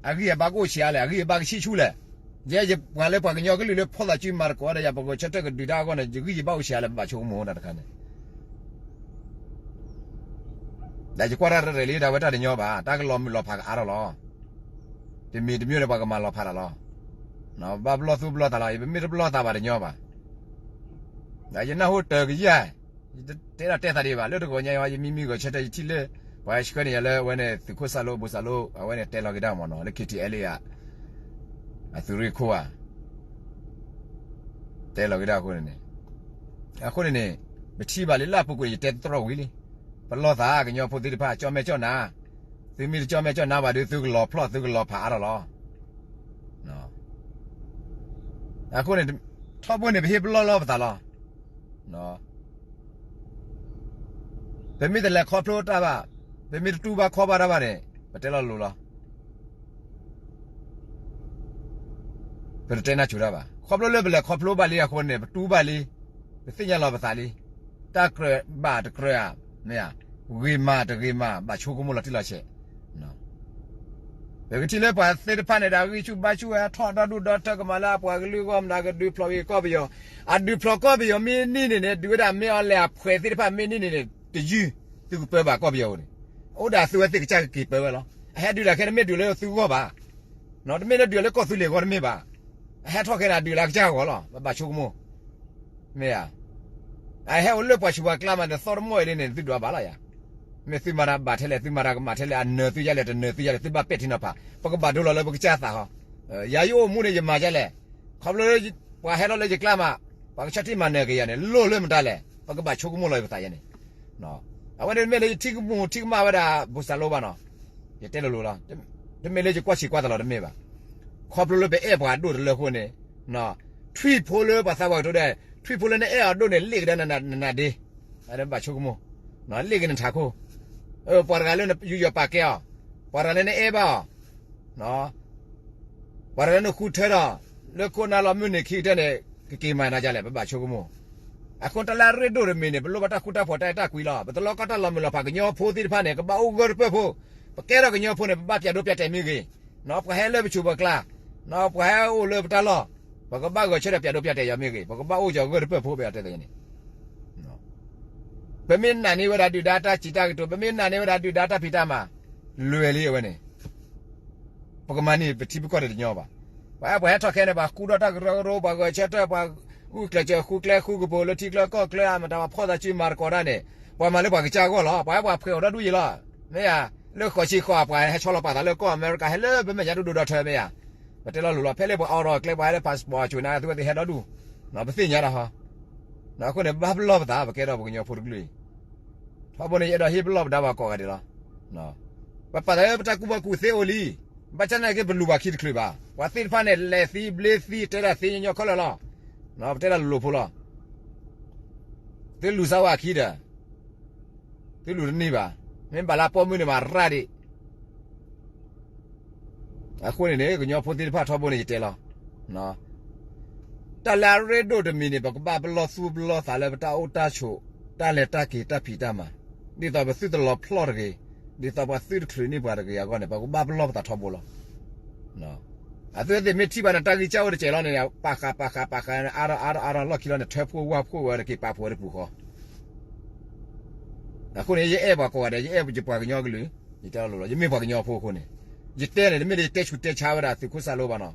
အဂံၢ်အဘါကအိၣ်ဆံးအါလဲၣ်, အဂံၢ်အဘါကဆံၣ်ဆူၣ်လဲၣ်, ယဲယပှၤလၢပှၤကညီကလုာ်လၢဖီၣ်သးစုမၤသကိးဒီးယၤ ပကဆၢထၢၣ်ကဒုးတၢ်အဂီၢ်န့ၣ် ယဂံၢ်ယဘါအိၣ်ဆံးအါလဲၣ် ပဘၣ်ဆိကမိၣ်တၢ်တခါန့ၣ် ဒီးယကွၢ်တၢ်ရဲၣ်ရဲၣ်လံ ဒၣ်ဝဲတၢ်တညီဘၣ်, တၢ်ကလီၤမုၢ်လီၤဖးကအါထီၣ်လီၤ. တမံၤတမံၤန့ၣ် ပှၤကမၤလီၤဖးတၢ်လီၤ. ဘၣ်ပလီၢ်သူၣ်ပလီၢ်သးလီၤ, ယပမ့ၢ်တပလီၢ်သးဘၣ်တညီဘၣ်. ဒီးယနၢ်ဟူတၢ်ကယၤ, ယတတဲဒၣ်တဲသးဒံးဘၣ်, လၢတဂီၤညါအံၤ ယမံမံဂဲၤဆၢထၢၣ် ယထံၣ်လၢ ပှၤဆှၢန့ၢ်ယၤလၢအဝဲန့ၣ် သုးခိၣ်စၢ်လိ အဘိၣ်စၢ်လိ အဝဲန့ၣ်တဲလီၤက့ၤဒၣ်မ့ၢ်နီၤ လၢ KTLA အ အသုးရ့ၣ်ခိၣ်ဧါ တဲလီၤက့ၤဒၣ်အဃိန့ၣ်န့ၣ်, အဃိန့ၣ်န့ၣ်, ပထံၣ်ဘၣ်လံလၢအပူၤကွံာ်န့ၣ် ယတဲတြီၢ်ဝံၤလံ. ပလီၢ်သးကညီဖိသ့ၣ်တဖၣ် ကၠီၣ်မဲာ်ကၠီၣ်နါ, သုမ့ၢ်တကၠီၣ်မဲာ်ကၠီၣ်နါဘၣ်ဒီး သုကလီၤဖျီၣ် သုကလီၤဖးအါထီၣ်လီၤ. အဃိန့ၣ်, ထီဘိန့ၣ် ပဟ့ၣ်ပလီၢ်လီၤပသးလီၤ. ပမ့ၢ်တလဲၤခီဖျိတၢ်ဘၣ်, ပမ့ၢ်တတူၢ်ဘၣ်ခီၣ်ဘၣ်တၢ်ဘၣ်န့ၣ် ပတဲလီၤလိၤလီၤ. ပတတဲနၢ်စူၤတၢ်ဘၣ်. ခီဖျိလၢပလဲၤခီဖျိဘၣ်လံအဃိန့ၣ် ပတူၢ်ဘၣ်လံ, ပသ့ၣ်ညါလီၤပသးလံ. တၢ်ကြၢးဘၣ်တကြၢးဧါ, မ့ၢ်ဧါ, ဂ့ၤမးတဂ့ၤမး ဘၣ်ဆိကမိၣ်လီၤတံၢ်လီၤဆဲး ပကထံၣ်လၢပှၤသ့ၣ်တဖၣ်န့ၣ်ဒီး ဂံၢ်ဆူၣ်ဘါဆူၣ်ဝဲ ထီၣ်ဒီဒူၣ်ဒီထၢ ကမၤလၢအပှၤကလုာ်အဂီၢ်မနုၤ ကဒုးဖျိးက့ၤကီၢ်ပယီၤ, အဒုးဖျိးကီၢ်ပယီၤမ့ၢ်န့ၢ်န့ၣ် ဒုးဝဲဒၣ်မ့ၢ်အီၤလဲၣ် အဖှဲးသ့ၣ်တဖၣ်မ့ၢ်န့ၢ်န့ၣ်န့ၣ် တယုၢ် သုကပၢဘၣ်ကီၢ်ပယီၤဧိၤန့ၣ်, အိၣ်ဒၣ်သုဝဲသ့ၣ်ကစၢ်ကက့ၤပၢဝဲလီၤ. အဟဲဒုးတၢ်ခဲန့ၣ် မ့ၢ်ဒုးလၢသုဂီၢ်ဘၣ်, တမ့ၢ်လၢဒုးလၢကီၢ်သူလ့ၤအဂီၢ်တမ့ၢ်ဘၣ်. အဟဲထီၣ်ခဲန့ၣ် အဒုးလၢအကစၢ်အဂီၢ်လီၤ, ဘၣ်ဘၣ်ဆိကမိၣ် မ့ၢ်ဧါ. အဟဲအိၣ်လၢပှၤဆူးပှၤကျါမးန့ၣ် သီတမီၢ်အံၤလံန့ၣ် သုဒွးဘၣ်လီၤယၤ. မ့ၢ်သုမၤတၢ်ဘၣ်ထဲလဲၣ် သုမၤတၢ်ကမၣ်ထဲလဲၣ် အနၢၤသုယၤလဲၣ် တနၢၤသုယၤလဲၣ် သုဘၣ်ပဲာ်ထံနီၤဖး, ပကဘၣ်ဒိလီၤလၢပကစၢ်သးဟီ. ယၤယအိၣ်မူန့ၣ် ယမၤယၤလဲၣ်, ခီဖျိလၢ ပှၤဟဲထီၣ်လၢယကျါမး ပှၤကဆၢထံၣ်မၤနၢၤက့ၤယၤန့ၣ် လိၣ်လၢမတၤလဲၣ် ပကဘၣ်ဆိကမိၣ်လီၤယပသးယၤန့ၣ် အဝဲန့ၣ်မ့ၢ်လၢယထံၣ်ကမူၣ်ထံၣ်ကမၣ်ဝဲဒၣ် ဘူၣ်စၢ်လိဘၣ်နီၤ, ယတဲလိၤလိၤလီၤ. တမ့ၢ်လၢယကွၢ်ဆံးကွၢ်သးလီၤတမ့ၢ်ဘၣ်. ခီဖျိလၢပအဲၣ်ပှၤဒိၣ်တလၢအဃိန့ၣ်, ထွံၣ်ဖိလၢပှၤသးပှၢ်ကတိၤဒဲး ထွံၣ်ဖိလၢနအဲၣ်အီၤဒိၣ်န့ၣ် လ့ၣ်ကဒါနနၤဒ့, ဘၣ်ဆိကမိၣ်, လ့ၣ်က့ၤနထးခိၣ်, ပှၤတဂၤလၢယူးယီၣ်ပာ်ကဲအီၤ, ပှၤတဂၤလၢနအဲၣ်ဘၣ်အီၤ ပှၤတဂၤလၢနဃုထၢဒီး လၢခိၣ်နၢ်လီၤမုၢ်နံၤခံကတၢၢ်န့ၣ် ကက့ၤမၤနၤဒ်လဲၣ် ပဘၣ်ဆိကမိၣ်. အဃိတၢ်လၢအရ့ဒိၣ်တမံၤန့ၣ် ပလိၣ်ဘၣ်တၢ်ဃူတၢ်ဖိးတၢ်အဲၣ်တၢ်ကွံလီၤ. ပတလီၤကီတၢ်လီၤမုၢ်လီၤဖး ကညီဖိသ့ၣ်တဖၣ်န့ၣ် ကဘၣ်အိၣ်ဂၢၢ်တပၢၢ်ဖိ, ပကဲထီၣ်ကညီဖိန့ၣ် ပဘၣ်ပၠးဒိပၠးတဲာ်မ့ၢ်ဂ့ၤ, ပှၤဟဲလၢပဆူးပှၤကျါ, ပှၤဟဲအိၣ်လၢပတၢ်လီၢ်, ပကဘၣ်ဂဲၤဆၢထၢၣ်ပၠးဒိပၠးတဲာ်ယီၤမ့ၢ်ဂ့ၤ, ပကဘၣ်အိၣ်ကၠီၤဂၢၢ်တပၢၢ်ဖိ ပယီၤတဲသ့န့ၣ် ပမ့ၢ်နာ်န့ၢ်ဝဲဒၣ်ဒုၣ်ဒါတၢ်စံးတၢ်ကတိၤ, ပမ့ၢ်နာ်န့ၢ်ဝဲဒၣ်ဒုၣ်ဒါတၢ်ဖံးတၢ်မၤ, လွဲၢ်လံအဝဲန့ၣ်, ပကမၤန့ၢ်ပထံပကီၢ်တညီဘၣ်. ပှၤဟဲထီၣ်ခဲန့ၣ် ပှၤဃူဒီးတၢ်ကရၢကရိ, ပှၤဂဲၤဆၢထၢၣ်, ပှၤဂုာ်ကျဲးစၢးဃုကျဲဃုကပူၤ လၢထံကျၢကီၢ်ကျၢအမတၤ ပှၤဖီၣ်သးစုမၤသကိးတၢ်န့ၣ်, ပှၤမၤလၢပှၤကစၢ်အဂီၢ်လီၤ. ပှၤဟဲပှၤဖှဲးအီၤဒီဒူၣ်ယံၤလီၤ. မ့ၢ်ဧါ, လၢဃိးဆံဃိး ပှၤဟဲဆီလီၤပာ်သးလၢကီၢ်အမဲရကၤ ဟဲလၢပမဲာ်ညါဒိၣ်ဒိၣ်ဒီထၢ မ့ၢ်ဧါ. ပတဲလီၤလိၤလီၤ, ဖဲလၢပှၤအိးထီၣ်ကျဲ ပှၤဟဲလၢ passport အစိၤန့ၣ် သုဝဲသ့ၣ်ဟဲဒီဒူၣ်, ပသ့ၣ်ညါတၢ်ဟီ, အဃိန့ၣ် ဘၣ်ပလီၢ်ပသး ပကဲထီၣ်ပှၤကညီဖိတကလုာ်အံၤ, ထီဘိန့ၣ် ယအဲၣ်ဒိးဟ့ၣ်ပလီၢ်ပဒါပှၤကိးဂၤဒဲးလီၤ. ပပာ်သးလၢပတၢ်ကူၣ်ဘၣ်ကူၣ်သ့အိၣ်လံ, ဘၣ်ဆၣ်သနာ်က့ ပလူၤပှၤခံတချုးဘၣ်. ပှၤသ့ၣ်တဖၣ်န့ၣ် လဲၤသံဘျ့သံ တဲဒၣ်သ့ညီညီခဲလၢာ်လီၤ. ပတဲဒၣ်လိၤလိၤဖိလီၤ. သုလူၤစၢ်ဝဲအခံဒီး သုလူၤတန့ၢ်ဘၣ်, မ့ၢ်ဘၣ်လၢအပိာ်မုၣ်န့ၣ်မးရၣ်ဒံး. အဃိန့ၣ်န့ၣ် ကညီဖိသ့ၣ်တဖၣ်ထီဘိန့ၣ်ယတဲလီၤ, တၢ်လၢအရ့ဒိၣ်တမံၤန့ၣ် ပကဘၣ်ပလီၢ်သူၣ်ပလီၢ်သးလၢပတၢ်အိၣ်တၢ်ဆိး, တၢ်လဲၤတၢ်က့ၤတၢ်ဖံးတၢ်မၤ, ဒ်သိးပသုတလီၤဖျီၣ်တဂ့ၤ, ဒ်သိးပှၤသုတချုးန့ၢ်ပှၤတဂ့ၤအဂီၢ်န့ၣ် ပကဘၣ်ပလီၢ်ပသးထီဘိလီၤ. အသုဝဲသ့ၣ်မ့ၢ်ထံၣ်ဘၣ်န့ၣ် တၢ်ဂံၢ်စၢ်အိၣ်တစဲးလီၤန့ၣ် ပာ်ဃာ်ပာ်ဃာ်ပာ်ဃာ် အါထီၣ်အါထီၣ်အါထီၣ်လီၢ်ခံလီၤန့ၣ် ထၢဖှိၣ်ဝၢ်ဖှိၣ်ဝဲတက့ၤပာ်ဖှိၣ်ဝဲတပူၤဃီ. အဃိန့ၣ် ယအဲၣ်ပှၤကိးဂၤဒဲး, ယအဲၣ်ယပှၤကညီကလုာ်, ယတဲလီၤလိၤလီၤ, ယမ့ၢ်ပှၤကညီဖိအဃိန့ၣ်, ယတဲန့ၣ် တမ့ၢ်လၢယတဲဆူးတဲဆါဝဲဒၣ်သုးခိၣ်စၢ်လိဘၣ်နီၤ,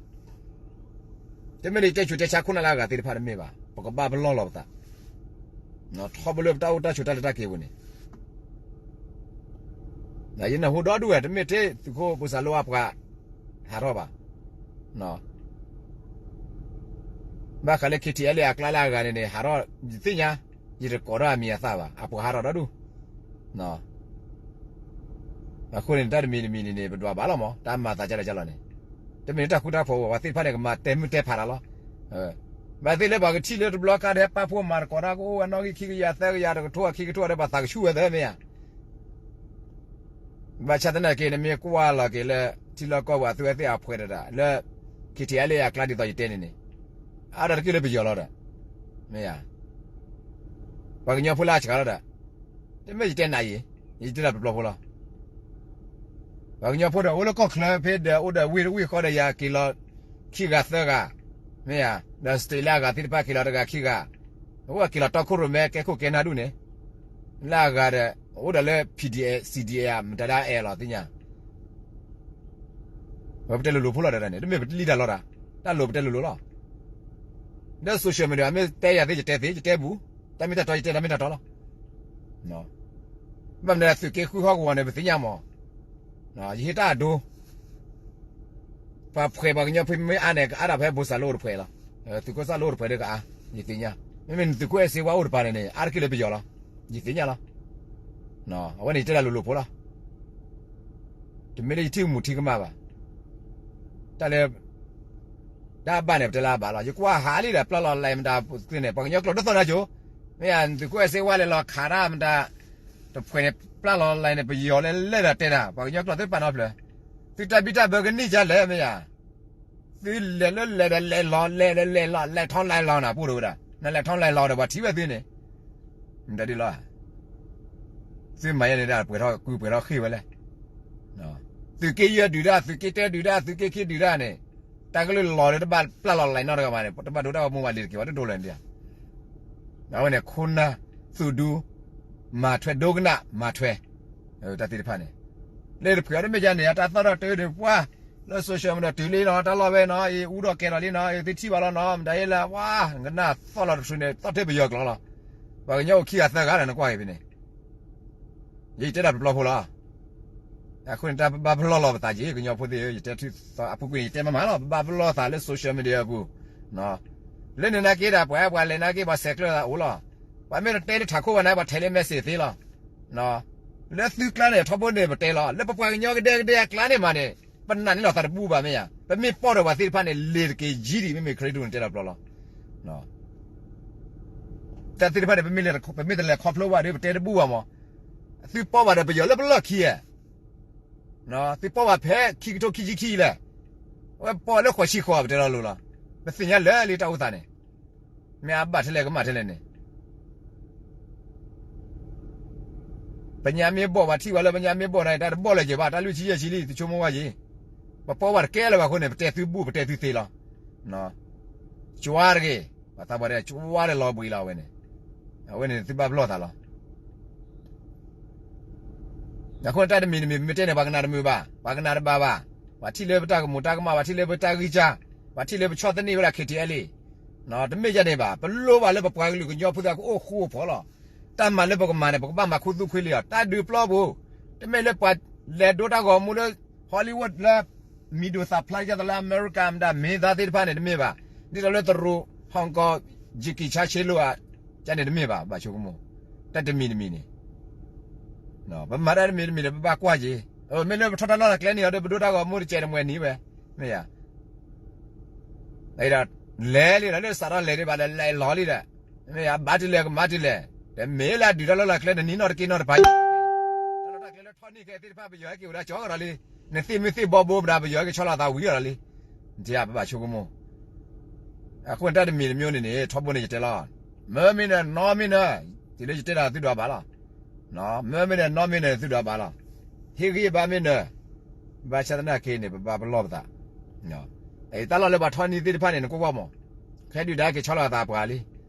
တမ့ၢ်လၢယတဲဆူးတဲဆါခိၣ်နၢ်လၢအဂၤသ့ၣ်တဖၣ်တမ့ၢ်ဘၣ်, ပကဘၣ်ပလီၢ်လီၤပသး ထီဘိလၢပတၢ်အိၣ်တၢ်ဆိးတၢ်လဲၤတၢ်က့ၤပူၤန့ၣ်, ယနၢ်ဟူဒီဒူၣ်ဝဲ တမ့ၢ်ထဲသုးခိၣ်ပူၤစၢ်လိအပှၤဟးထီၣ်ဘၣ်. ဘၣ်ဃးလၢ KTLA အကျါလၢအဂၤန့ၣ်န့ၣ် ဟးထီၣ် ယသ့ၣ်ညါ, ယတကိးထီၣ်အမံၤအသၣ်ဘၣ်, အပှၤဟးထီၣ်ဒီဒူၣ်. အဃိန့ၣ် တၢ်တမံၤတမံၤန့ၣ်န့ၣ် ပဒွးဘၣ်လီၤမး, တၢ်မၤသးကလဲၣ်ကလီၤန့ၣ်, တမ့ၢ်လၢတၢ်ဃူတၢ်ဖိး ပှၤသ့ၣ်တဖၣ်န့ၣ် ကမၤတဲမုၢ်တဲဖးတၢ်လီၤ. ဘၣ်သ့ၣ်လၢပှၤကထံၣ်လၢတဘျီကါဒီး ပာ်ဖှိၣ်မၤသကိးတၢ်ကအိၣ်ဝဲနီၣ်ဂံၢ်ခံကယၤသၢကယၤတကထိခံကထိဒီး ပှၤသးကဆူၣ်ဝဲသၢမ့ၢ်ဧါ. ဘၣ်ဆၣ်သနာ်က့ နမ့ၢ်ကွၢ်လီၤက့ၤလၢ ထံလီၢ်ကီၢ်ပူၤအသုဝဲသ့ၣ်အဖှဲးတဒၣ် လၢ KTLA အကျါဒ်သိးယတဲန့ၣ်န့ၣ်, အါထီၣ်တက့ၢ်လၢပယီၤလီၤဒီး, မ့ၢ်ဧါ. ပှၤကညီဖိလၢအစှၤလီၤဒီး, တမ့ၢ်ယတဲနၤအံၤ, ယတဲဒၣ်ပျီပျီဖိလီၤ. ပှၤကညီဖိဒီး အိၣ်လၢကီၢ်ချၢဖဲဒီး အိၣ်ဒီးဝ့ၢ်တဝ့ၢ်ဃီဒီး ယၤက့ၤလီၤခံဂၤသၢဂၤ, မ့ၢ်ဧါ, ဒီး state လၢအဂၤသ့ၣ်တဖၣ်က့ၤလီၤတဂၤခံဂၤ, အဝဲက့ၤလီၤတီခိၣ်ရိၣ်မဲ ကဲခိၣ်ကဲနၢ်ဒူၣ်န့ၣ်, လၢအဂၤဒီး အိၣ်ဒီးလၢ PDF, CDF မတၤလၢအအဲၣ်လီၤသ့ၣ်ညါ ပတဲလိၤလိၤဖိလီၤဒီးန့ၣ် တမ့ၢ်ပတလံၣ်တၢ်လီတၢ်, တၢ်လိၤပတဲလိၤလိၤလီၤ. လၢ social media မ့ၢ်တဲယၤသ့ ယတဲသ့ ယတဲဘူး, တၢ်မ့ၢ်တၢ်တီယတဲ တၢ်မ့ၢ်တၢ်တီလီၤ. ဘၣ်မနုၤသုးက့ဃုဟီၣ်ကဝီၤန့ၣ် ပသ့ၣ်ညါမး, ယဟ့ၣ်တၢ်အဒိ ပှၤဖှဲးပှၤကညီဖိမ့ၢ်အါန့ၣ် ကအါဒၣ်ဖဲဘိၣ်စၢ်လိအိၣ်တဖှဲးလီၤ. သုးခိၣ်စၢ်လိအိၣ်တဖှဲးဒီးကအါ, ယသ့ၣ်ညါ, မ့မ့ၢ်သုးခိၣ်အဲၣ်စ့ဝါအိၣ်တပၤန့ၣ်န့ၣ် အါတက့ၢ်လၢပယီၤလီၤ. ယသ့ၣ်ညါလီၤ. အဝဲန့ၣ်ယတဲဒၣ်လိၤလိၤဖိလီၤ. တမ့ၢ်လၢယထံၣ်ကမူးထံၣ်ကမၣ်ဘၣ်. တၢ်လၢ တၢ်ဘၣ်န့ၣ် ပတဲလၢအဘၣ်လီၤ. ယကွၢ်ဟးလံဒီး ပျၢ်လီၤလဲၤမတၤသ့ၣ်န့ၣ် ပှၤကညီကျိာ်ဒိၣ်သီၣ်နါကိၤ မ့ၢ်ယၤ သုးခိၣ်အဲၣ်စ့ဝါလဲၤလီၤခးတၢ်မတၤ, တဖှဲးန့ၣ် ပျၢ်လီၤလံန့ၣ် ပယီၤလဲၤလဲၤဒီးတဲတၢ် ပှၤကညီကျိာ်သ့ၣ်တဖၣ်နီတဖျၢၣ်, သုတၢ်ဘံၣ်တၢ်ဘၢကန့ၢ်ကလဲၣ်မ့ၢ်ယၤ, သုလဲၤလၢလဲၤဒီးလဲၤလီၤ လဲၤဒီးလဲၤလီၤ လဲၤထီၣ်လဲၤလီၤနၤ ပူၤတဝဲဒၣ် နလဲၤထီၣ်လဲၤလီၤဒီးပှၤထံၣ်ဝဲသုန့ၣ်, မတၤဒ်လီၤ, သုမၤယဲန့ၣ်ဒၣ် ပှဲၤထီၣ်ကုပှဲၤထီၣ်ဃ့ၢ်ဝဲလဲၣ် သုးက့ယဲၢ်ဒုးတၢ် သုးက့တၢဒုးတၢ် သုးက့ခံဒုးတၢ်န့ၣ်, တၢ်ကလုၢ်လီၤဒီးတဘၣ်ပျၢ်လီၤလံနီတဂၤဘၣ်န့ၣ် တဘၣ်ဒိတၢ်ဂီၤမူဘၣ်လံတက့ၢ် ပှၤတဒိလၢၤန့ၣ်, အဝဲန့ၣ် ခိၣ်နၢ် သူၣ်ဒူ မၤထွဲ ဒိကနၣ်မၤထွဲ တၢ်သ့ၣ်တဖၣ်န့ၣ်, လၢတဖှဲးအီၤတမ့ၢ်ကန့ၣ် တၢ်သီၣ်ထီၣ်တုၤဒုးပှၢ် လၢ social media တုၤလံနီၤ တၢ်လီၢ်ဝဲနီၤ အံၤအူထီၣ်ကဲထီၣ်လံနီၤ အံၤသုထံၣ်ဘၣ်လီၤနီၤ မတၤယဲလၢ ဝါ ကနၣ်သီၣ်လီၤတချုးန့ၣ် သီၣ်ထဲပယီၤကျိာ်လီၤ, ပှၤကညီအိၣ်ခံဂၤသၢဂၤဒီးနကွၢ်က့ၤဖဲန့ၣ် ယတဲဒၣ်ပျီပျီဖိလီၤ, အဃိန့ၣ် တၢ်ပဘၣ်ပလီၢ်လီၤပသးက့ၤ ကညီဖိသ့ၣ်ဧၢ, ယတဲထံအပူၤကွံာ်န့ၣ် ယတဲမၤမၤလီၤ, ပဘၣ်ပလီၢ်သးလၢ social media အပူၤ, လၢန့ၣ်နာ်က့ဒီး ပှၤအဲၣ်ပှၤလဲၤနာ်က့ ပှၤဆဲးကျၢသးအိၣ်လီၤ, ပှၤမ့ၢ်တတဲလၢထးခိၣ်ဘၣ်န့ၣ် ပှၤထဲးလၢ message သ့လီၤ, လၢသုကျါန့ၣ် ထီဘိန့ၣ်ပတဲလီၤ, လၢပပှၤကညီကဒဲကဒဲအကျါန့ၣ်မးန့ၣ် ပနာ်န့ၢ်လီၤသးတဘူၣ်ဘၣ်မ့ၢ်ယၤ, ပမ့ၢ်ပီၢ်ဒီးပှၤသ့ၣ်တဖၣ်န့ၣ် လ့ၤတက့ၤယံၤဒံး မ့မ့ၢ်ခရံာ်ဒူၣ်န့ၣ်တဲဒၣ်ပျီလီၤ တၢ်သ့ၣ်တဖၣ်န့ၣ် ပမ့ၢ်တလဲၤခီဖျိဘၣ်ဒီး ပတဲတဘူၣ်ဘၣ်မး, သုပီၢ်ဘၣ်ဒီးပယီၤလၢပလီၢ်ခံဧါ, သုပီၢ်ဘၣ်ဖဲခံကထိခံဆံခံလၢ, အဝဲပီၢ်လၢဃိးဆံဃိး ပတဲလီၤလိၤလီၤ, ပသ့ၣ်ညါလၢာ်လံတၢ်အိၣ်သးန့ၣ်, မ့ၢ်အဘၣ်ထဲလဲၣ်ကမၣ်ထဲလဲၣ်န့ၣ် ပညါမ့ၢ်ဘီၣ် ပှၤထံၣ်ဝဲလၢပညါမ့ၢ်ဘီၣ်န့ၣ် တၢ်တဘီၣ်လၢၤက့ၤဘၣ် တၢ်လွံၢ်ဆံယဲၢ်ဆံလံ တဆိကမိၣ်ဝဲက့ၤ, ပပီၢ်ဝဲတကဲလၢၤဘၣ်အဃိန့ၣ် ပတဲသုဘူၣ် ပတဲသုသ့လီၤ, ကၠွါတဂ့ၤ, ပှၤသးပှၢ်တဲ ကၠွါတလီၤဘှံးလီၤအဝဲန့ၣ်, အဝဲန့ၣ်သုဘၣ်ပလီၢ်သးလီၤ အဃိန့ၣ်တၢ်တမံၤတမံၤ ပမ့ၢ်တဲန့ၣ် ပှၤကနၣ်တမုာ်ဘၣ်, ပှၤကနၣ်တဘၣ်ဘၣ်, ပှၤထံၣ်လၢပတၢ်ကမူၤတၢ်ကမၣ်, ပှၤထံၣ်လၢပတၢ်ဂံၢ်စၢ်, ပှၤထံၣ်လၢပဆီၣ်သနံးဝဲဒၣ် ခ့ထံအဲလ့, တမ့ၢ်ဒ်န့ၣ်ဘၣ်, ပလိၣ်ဘၣ်လၢပပှၤကလုာ်ကညီဖိသ့ၣ်ကအိၣ်ဃူအိၣ်ဖိးလီၤ, တၢ်မၤလၢပကမၤန့ၣ် ပကဘၣ်မၤခူသူၣ်ခွ့လံအီၤ, တၢ်ဒုးပျီပူၤ, တမ့ၢ်လၢပှၤလဲၤဒိတၢ်ဂီၤမူလၢ Hollywood လၢ မံၤဒိၣ်သၣ်ဖျါဒ်သိးလၢ America မတၤမ့ၢ်သးသ့ၣ်တဖၣ်န့ၣ်တမ့ၢ်ဘၣ်, ဒ်သိးလၢတရူး Hong Kong Jackie Chan ဆ့လိာ်ဧါ, ကန့ၣ်တမ့ၢ်ဘၣ်, ဘၣ်ဆိကမိၣ်, တၢ်တမံၤတမံၤန့ၣ်, ပမၤတၢ်တမံၤတမံၤန့ၣ် ပဘၣ်ကွၢ်က့ၤ, မ့ၢ်လၢပထီၣ်တၢ်လီၢ်တၢ်ကျဲန့ၣ်အီၤဒီး ပဒိတၢ်ဂီၤမူတစဲးတမှဲၤနံၤဝဲ, မ့ၢ်ယၤ ဒီး လဲၤလံဒီး လၢစးထီၣ်လဲၤဒံးဘၣ်ဒီး လဲၤလီၤလံဒီး, မ့ၢ်ယၤ ဘၣ်တုၤလဲၣ်ကမၤတုၤလဲၣ်, ဒီးမ့ၢ်လၢအဒုးတၢ်လီၢ်တၢ်ကျဲတနံၤနီတက့ၢ်နီတပၤ, တၢ်လီၢ်တၢ်ကျဲလၢထီၣ်န့ၢ်ခဲသ့ၣ်တဖၣ် ပယီၤဟဲက့ၤအိၣ်ဒီးကၠီကဒီးလံ, နသ့ၣ်မုၢ်သ့ၣ်ဘီဘိမတၤ ပယီၤဟဲက့ၤဆီလီၤသးဝံၤဒီးလံ, နထံၣ်ဧါ ပဘၣ်ဆိကမိၣ် အဃိန့ၣ်တၢ်တမံၤတမံၤန့ၣ်န့ၣ် ထီဘိန့ၣ်ယတဲလီၤ, မၢမ့ၢ်နၢၤ နီၢ်မ့ၢ်နၢၤ, တုၤလၢယတဲတၢ်သုဒွးဘၣ်လီၤ, မၢမ့ၢ်နၢၤ နီၢ်မ့ၢ်နၢၤ သုဒွးဘၣ်လီၤ, ဟ့ၣ်ဂံၢ်ဘါမ့ၢ်နၢၤ, ဘၣ်ဆၣ်သနာ်က့န့ၣ် ပဘၣ်ပလီၢ်ပသး, တၢ်လီၢ်လၢပှၤထီၣ်န့ၢ်သ့ၣ်တဖၣ်န့ၣ် နကွၢ်ကွၢ်မး, ခဲဒုၣ်ဒါက့ၤဆီလီၤသးပှၤလံ,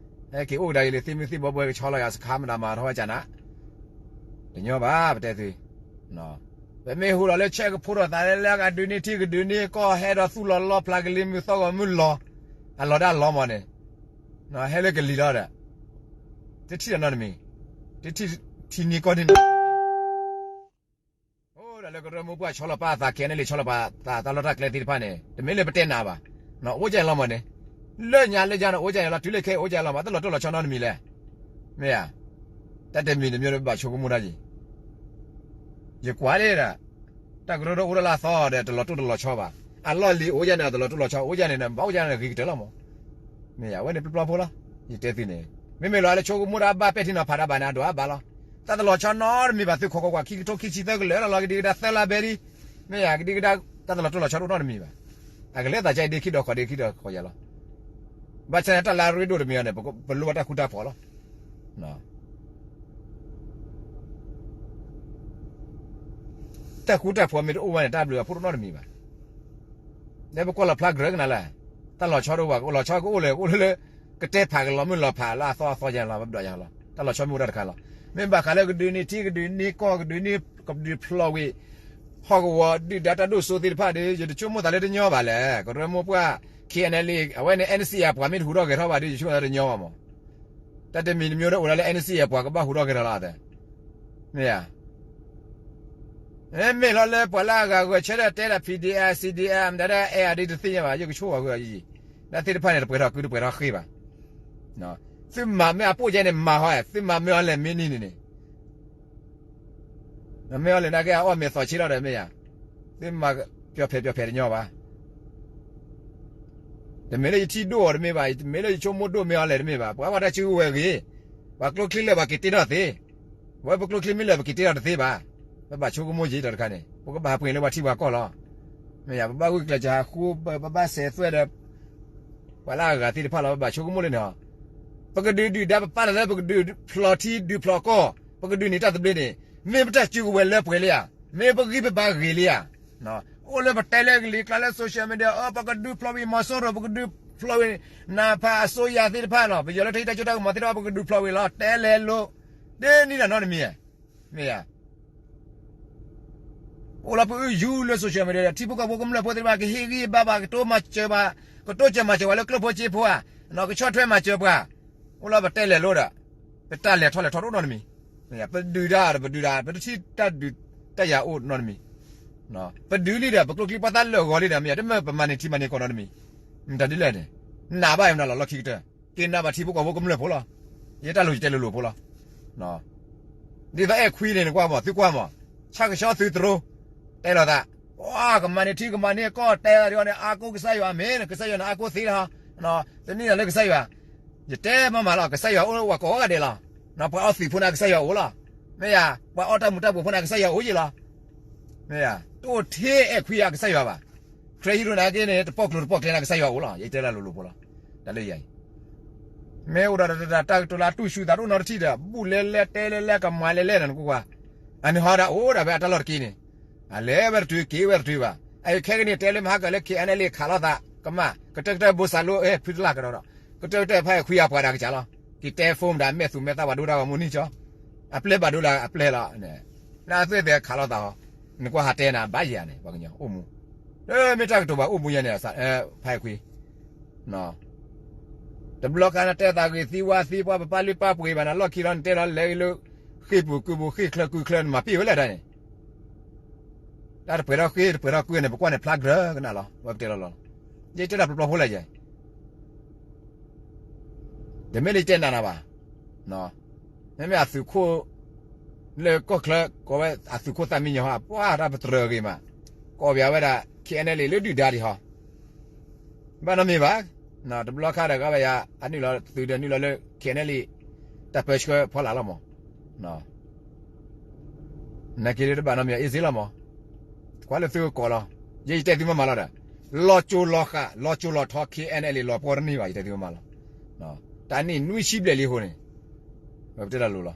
ဟဲက့ၤအိၣ်ကဒါက့ၤလၢ သ့ၣ်မုၢ်သ့ၣ်ဘီဘိကဆီလီၤယၤစခါမတၤမၤထီၣ်ဝဲကနၤ, တညီဘၣ် ပတဲသု ပမ့ၢ်ဟူးဒီးလၢဆဲးကဖိထီၣ်သးလၢ ကဒုးန့ၢ်ထံကဒုးန့ၢ်ကီၢ် ဟဲဒီးသူၣ်လီၤလီဖျါကလံၤမုၢ်သီၣ်ဂီၤမုၢ်လီၤ, အလီၤဒၣ်လီၤမးန့ၣ်, ဟဲလၢကလံၤလီၤဒီး, တထံၣ်ဒီးနီတမံၤ, တထံၣ်ထံနံၤကီၢ်နံၤ, အိၣ်ဒီးလၢကရၢမိၢ်ပှၢ်ဆီလီၤပာ်သး ခဲန့ၣ်လံ ဆီလီၤပာ်သးတၢ်လီၢ်တၢ်ကျဲသ့ၣ်တဖၣ်န့ၣ် တမ့ၢ်လၢပတဲနၤဘၣ်, အိၣ်ကဲလီၤမးန့ၣ်, လၢညါလၢညါန့ၣ် အိၣ်ကဲလီၤမး တုၤလၢခဲအံၤအိၣ်ကဲလီၤမး တၢ်လီၤတိၢ်လီၤဆီနီတမံၤလဲၣ်, မ့ၢ်ဧါ, တၢ်တမံၤတမံၤဒီးဘၣ်ဆိကမိၣ်တၢ်ယံၤ ယကွၢ်လံဒီး, တၢ်ကရၢကရိအိၣ်ဒၣ်လၢအသီဒီး တလီၤတိၢ်တလီၤဆီဘၣ်, အလီၢ်လံၤအိၣ်ယဲန့ၣ် တလီၤတိၢ်လီၤဆီ အိၣ်ယဲန့ၣ် ဘၣ်အိၣ်ယဲန့ၣ်ဂ့ၤကတၢၢ်လီၤမး, မ့ၢ်ဧါ အဝဲန့ၣ်ပျီပျီဖိလီၤ, ယတဲသုန့ၣ်, မ့မ့ၢ်လီၤလၢဆိကမိၣ်တၢ်ဘၣ်ပဲာ်ထံနီၤဖးတၢ်ဘၣ်န့ၣ် အဒိၣ်အါဘၣ်လီၤ, တၢ်တလီၤဆီနီတမံၤဘၣ် သုခိးကွၢ်ကွၢ် ခံကထိခံဆံသၢကလၢာ်လီၤလီၤ ကဒံကဒါသၢလါဘဲလံ, မ့ၢ်ဧါ ကဒံကဒါ, တၢ်တလီၤတိၢ်လီၤဆီတအိၣ်နီတမံၤဘၣ်, အကလဲၤသးကဲဒ့ခံဒီးခီၣ်ဒ့ခံဒီးခီၣ်ယဲလီၤ ဘၣ်ဆၣ်န့ၣ် တၢ်လၢအရ့ဒိၣ်တမံၤအံၤန့ၣ် ပလိၣ်ဘၣ်တၢ်ဃူတၢ်ဖိးလီၤ. တၢ်ဃူတၢ်ဖိးမ့ၢ်တအိၣ်ဘၣ်န့ၣ် တၢ်ဘျုးအဖှိၣ်တအိၣ်နီတမံၤဘၣ်. လၢပကွၢ်လီၤဖျါကရၢကနၤလဲၣ်, တၢ်လီၤဆီတအိၣ်ဘၣ်, လီၤဆီကအိၣ်လၢ ကအိၣ်လၢလၢ ကတဲဖးကလီၤမုၢ်လီၤဖးလၢအသီအသီယဲလီၤ ပဘၣ်ဒွးယဲလီၤ. တၢ်လီၤဆီမ့ၢ်အိၣ်တၢ်တခါလီၤ. မ့ၢ်ဘၣ်ဃးလၢကဒုးန့ၢ်ထံ ကဒုးန့ၢ်ကီၢ် ကဒုးန့ၢ် ကဒုးဖျိးဝံၤ ဟီၣ်ကဝီၤဒုၣ်ဒါတၢ်ဒိၣ်စိသ့ၣ်တဖၣ်ဒီး ယတဆိကမိၣ်သးလၢတညီဘၣ်လဲၣ်. ကရၢမိၢ်ပှၢ် ခ့ၣ်အဲၣ်အဲၣ်လ့ၣ် အဝဲန့ၣ် အဲၣ်နစံၣ်အပှၤမ့ၢ်တဟူးထီၣ်ဂဲၤထီၣ်ဘၣ်ဒီး ယဆိကမိၣ်သးတညီဘၣ်မး. တၢ်တမံၤတမံၤဒီးအိၣ်ဒၣ်လၢ အဲၣ်နစံၣ်အပှၤကဘၣ်ဟူးထီၣ်ဂဲၤထီၣ်လီၤသး, မ့ၢ်ဧါ. မ့မ့ၢ်လီၤလၢပှၤလၢအဂၤဂဲၤဆၢထၢၣ်တဲဒၣ် ပီၣ်ဒီအ့ၣ် စံၣ်ဒီအ့ၣ် မတၤဒၣ်အဲၣ်အဒံးတသ့ၣ်ညါဘၣ် ယကဆိၣ်ဂီၤကွံာ်အီၤယံၤ, တၢ်သ့ၣ်တဖၣ်န့ၣ် တပှဲၤထီၣ်ကုတပှဲၤထီၣ်ဃ့ဘၣ်. သုမၤမ့ၢ်အပိၢ်ကဲန့ၣ် မၤဟီ, သုမၤမ့ၢ်အီၤလဲၣ်မ့ၢ်နံၤန့ၣ်န့ၣ် မ့ၢ်အီၤလဲၣ်နာ်က့အအီၣ်မ့ၤသီးဆ့လီၤဒီးမ့ၢ်ယၤ, သုမၤပျီၤဖဲးပျီၤဖဲးတညီဘၣ်. တမ့ၢ်လၢယထံၣ်ဒိၣ်အီၤတမ့ၢ်ဘၣ်, တမ့ၢ်လၢယဆိကမိၣ်ဒိၣ်မ့ၢ်အီၤလဲၣ်တမ့ၢ်ဘၣ်, ပှၤဝဲတၢ်စုကဝဲၤဂ့ၤ, ပှၤကျိချံလၢာ်ပှၤက့ၤတ့ထီၣ်သ့, ဝဲပကျိချံမ့ၢ်လၢာ်ပက့ၤတ့ထီၣ်တသ့ဘၣ်. ပဘၣ်ဆိကမိၣ်က့ၤတၢ်တခါန့ၣ် ပကဘၣ်ဟးပှ့ၤလၢပှၤထံပှၤကီၢ်လီၤ. မ့ၢ်ယါ ပဘၣ်ဂုာ်ကျဲးစၢးဟးဃု, ပဘၣ်စဲးသွဲၣ်ဒီး ပှၤလၢအဂၤသ့ၣ်တဖၣ်လီၤ. ပဘၣ်ဆိကမိၣ်လၢန့ၣ်, ပကဒုးဒုၣ်ဒါပပာ်လီၤလၢပကဒုးဖျိးထံဒုးဖျိးကီၢ်, ပကဒုးန့ၢ်တၢ်သဘျ့န့ၣ် မ့ၢ်ပတၢ်စုကဝဲၤလၢပှဲၤလံဧါ, မ့ၢ်ပဂံၢ်ပဘါဂ့ၤလံဧါ. အိၣ်လၢပတဲလၢကလံၤကျါလၢ social media အၢ ပကဒုးဖျိးဝံၤမီၤစိရိၤ, ပကဒုးဖျိးဝံၤ နဖ အစိုးရသ့ၣ်တဖၣ်နီၤ, ပယီၤလၢထံတၢ်စိတၢ်ကမီၤသ့ၣ်တဖၣ် ပကဒုးဖျိးဝံၤလီၤ. တဲလဲၤလိၤ, ဒ်န့ၣ်ဒီးနီတမံၤ, မ့ၢ်ယါ အိၣ်လီၤပအုၣ်ယူၤလၢ social media ဒီး ထံဖိကီၢ်ဖိကမျၢၢ်ဖိသ့ၣ်တဖၣ် ကဟ့ၣ်ဂံၢ်ဘါဘၣ်, ကတိမၤစၢၤဘၣ်, ကတိစၢၤမၤစၢၤပှၤလၢကျိၣ်ဖိစ့ဖိဧါ, ကဆီၣ်ထွဲမၤစၢၤပှၤ, အိၣ်လီၤပတဲလဲၤလိၤဒီး ပတၢ်လဲၤထီၣ်လဲၤထီတအိၣ်နီတမံၤ, ပဒုၣ်ဒါဒီး ပဒုၣ်ဒါ ပတထံၣ်တၢ်ဒုးတၢ်ယၤအိၣ်နီတမံၤ, ပဒုးလံဒီး ပကျိချံပှၢ်သၣ်လၢာ်ဂီၤလံဒီး မ့ၢ်ယါ တမ့ၢ်ပမၤန့ၢ်ထံမၤန့ၢ်ကီၢ်နီတမံၤ, မတၤဒ်လဲၣ်န့ၣ်, နာ်ဘၣ်ယမနုၤလီၤ လီၢ်ခံကတၢၢ်, က့ၤနာ်ဘၣ်ထံဖိကီၢ်ဖိကမျၢၢ်ဖိလီၤ. ယတၢ်လိၤယတဲလိၤလိၤဖိလီၤ. ဒ်သိးအဲၣ်ခွံန့ၣ် နကွၢ်မး သုကွၢ်မး, ဆၣ်ကဆှီသုတရိ, တဲလိာ်သး, ပှၤကမၤန့ၢ်ထံကမၤန့ၢ်ကီၢ် တဲအီၤဒ်အံၤန့ၣ် အါကိးကစၢ်ယွၤမ့ၢ်, ကစၢ်ယွၤန့ၣ် အါကိးသ့လီၤ, တန့ၢ်လီၤလၢကစၢ်ယွၤ, ယတဲမးမးလီၤ ကစၢ်ယွၤအိၣ်ဝဲကိးဂၤဒဲးလီၤ, ပှၤအီသံးဖိန့ၣ် ကစၢ်ယွၤအိၣ်လီၤ, မ့ၢ်ယါ, ပှၤအီတၢ်မူၤတၢ်ဘှီးဖိန့ၣ် ကစၢ်ယွၤအိၣ်ယံၤလီၤ, မ့ၢ်ယါ, တအိၣ်ထဲအဲၣ်ခွံအကစၢ်ယွၤဘၣ်, ခရံာ်ဟံးရိၣ်န့ၣ်က့န့ၣ် တပီၢ်ကျိၤတပီၢ်ကျဲန့ၣ် ကစၢ်ယွၤအိၣ်လီၤ, ယတဲလၢလိၤလိၤဖိလီၤ, တၢ်လၢယၤအံၤ မ့ၢ်အိၣ်ဒီးတၢ်တူၢ်ဆူၣ်သးတအိၣ်နီတထံၣ်ဒီး ဘူၣ်လဲလဲတဲလဲလဲကမၤလဲလဲန့ၣ် နကွၢ်ကွၢ်, အန့ၣ်ဟီဒၣ်အိၣ်ဒၣ်ဖဲအတၢ်လီၢ်တက့ၢ်န့ၣ်, အလဲၤဝဲတတုၤက့ၤဝဲတတုၤဘၣ်, အခဲကနံၣ်တဲလၢမဟါကၢ်လၢ K N L A ခးလိာ်သးကမၣ် ကတၢၢ်ကတၢၢ်ဘိစၢ်လိအဲၣ်ဖုတလၢ်ကဒီးဒီး, ကတၢၢ်ကတၢၢ်ဖဲအခွံအပှၤဒၣ်ကစၢ်လီၤ, က့ၤတဲ phone ဒၣ်မဲာ်သူမဲာ်သၣ်ပှၤဒိတၢ်ဂီၤမူနံၣ်ကၠီ, အပျဲၢ်ဘၣ်ဒိလၢအပျဲၢ်လီၤ, နအသွဲၣ်သဲးခးလိာ်သးဟီ, နကွၢ်ဟးတဲနၤဘၣ်ယၤန့ၣ် ပှၤကညီအိၣ်မူ, မ့ၢ်တၢ်ကတိၤဘၣ်အိၣ်မူယၤန့ၣ် ဖဲအခွံ တဘျီခါန့ၣ် တဲသးဂ့ၤသံဝါသံ ပှၤပပာ်လုၢ်ပာ်ပှ့ၤဘၣ်နၤလီၢ်ခံလီၤ နတဲလီၤလဲၤဂ့ၤလၢ ဃ့ၢ်ပူၤကုၢ်ပူၤ ဃ့ၢ်ချၢကုၢ်ချၢ နမၤပ့ၢ်ဝဲလဲၣ်တၢ်န့ၣ်, တၢ်တပှဲၤထီၣ်ဃ့ၢ်တပှဲၤထီၣ်ကုၢ်န့ၣ် ပကွၢ်န့ၣ်ဖျါကြၢးကနၣ်လီၤ ဝဲပတဲလီၤလီၤ, ယတဲတၢ်ပျီပျီဖိလဲၣ်ယဲ တမ့ၢ်လၢယတဲနၤနၤဘၣ်, မ့မ့ၢ်အသုးခိၣ် လၢကီၢ်ချၢ ကိးဝဲအသုးခိၣ်သၣ်မံညီၤဟီ ပှၤတၢ်ပတြၢၤဂ့ၤမး, ကိးပယၤဝဲဒၣ် K N L A လၢဒုၣ်ဒါဒံးဟီ, ဘၣ်နီတမံၤဘၣ်, တဘျီခါဒီးကဘၣ်ယၤ အနုာ်လီၤသုးဒီးနုာ်လီၤလၢ K N L A တၢ်ပၢဆှၢဖီလာ်လီၤမး နာ်က့ဒ်တဘၣ်နီတမံၤအ့ၣ်စ့လီၤမး, ကွၢ်လၢသုကကိးလီၤ, ယဲယတဲသုမးမးလီၤဒီး, လီၤစိၤလီၤဃာ် လီၤစိၤလီၤထီ K N L A လီၤပှီၢ်တန့ၢ်ဘၣ် ယတဲသုမးမးလီၤ, တၢ်နံၣ်နွံဆံဘျဲၣ်လံအဃိန့ၣ်, ပတဲတၢ်လိၤလီၤ,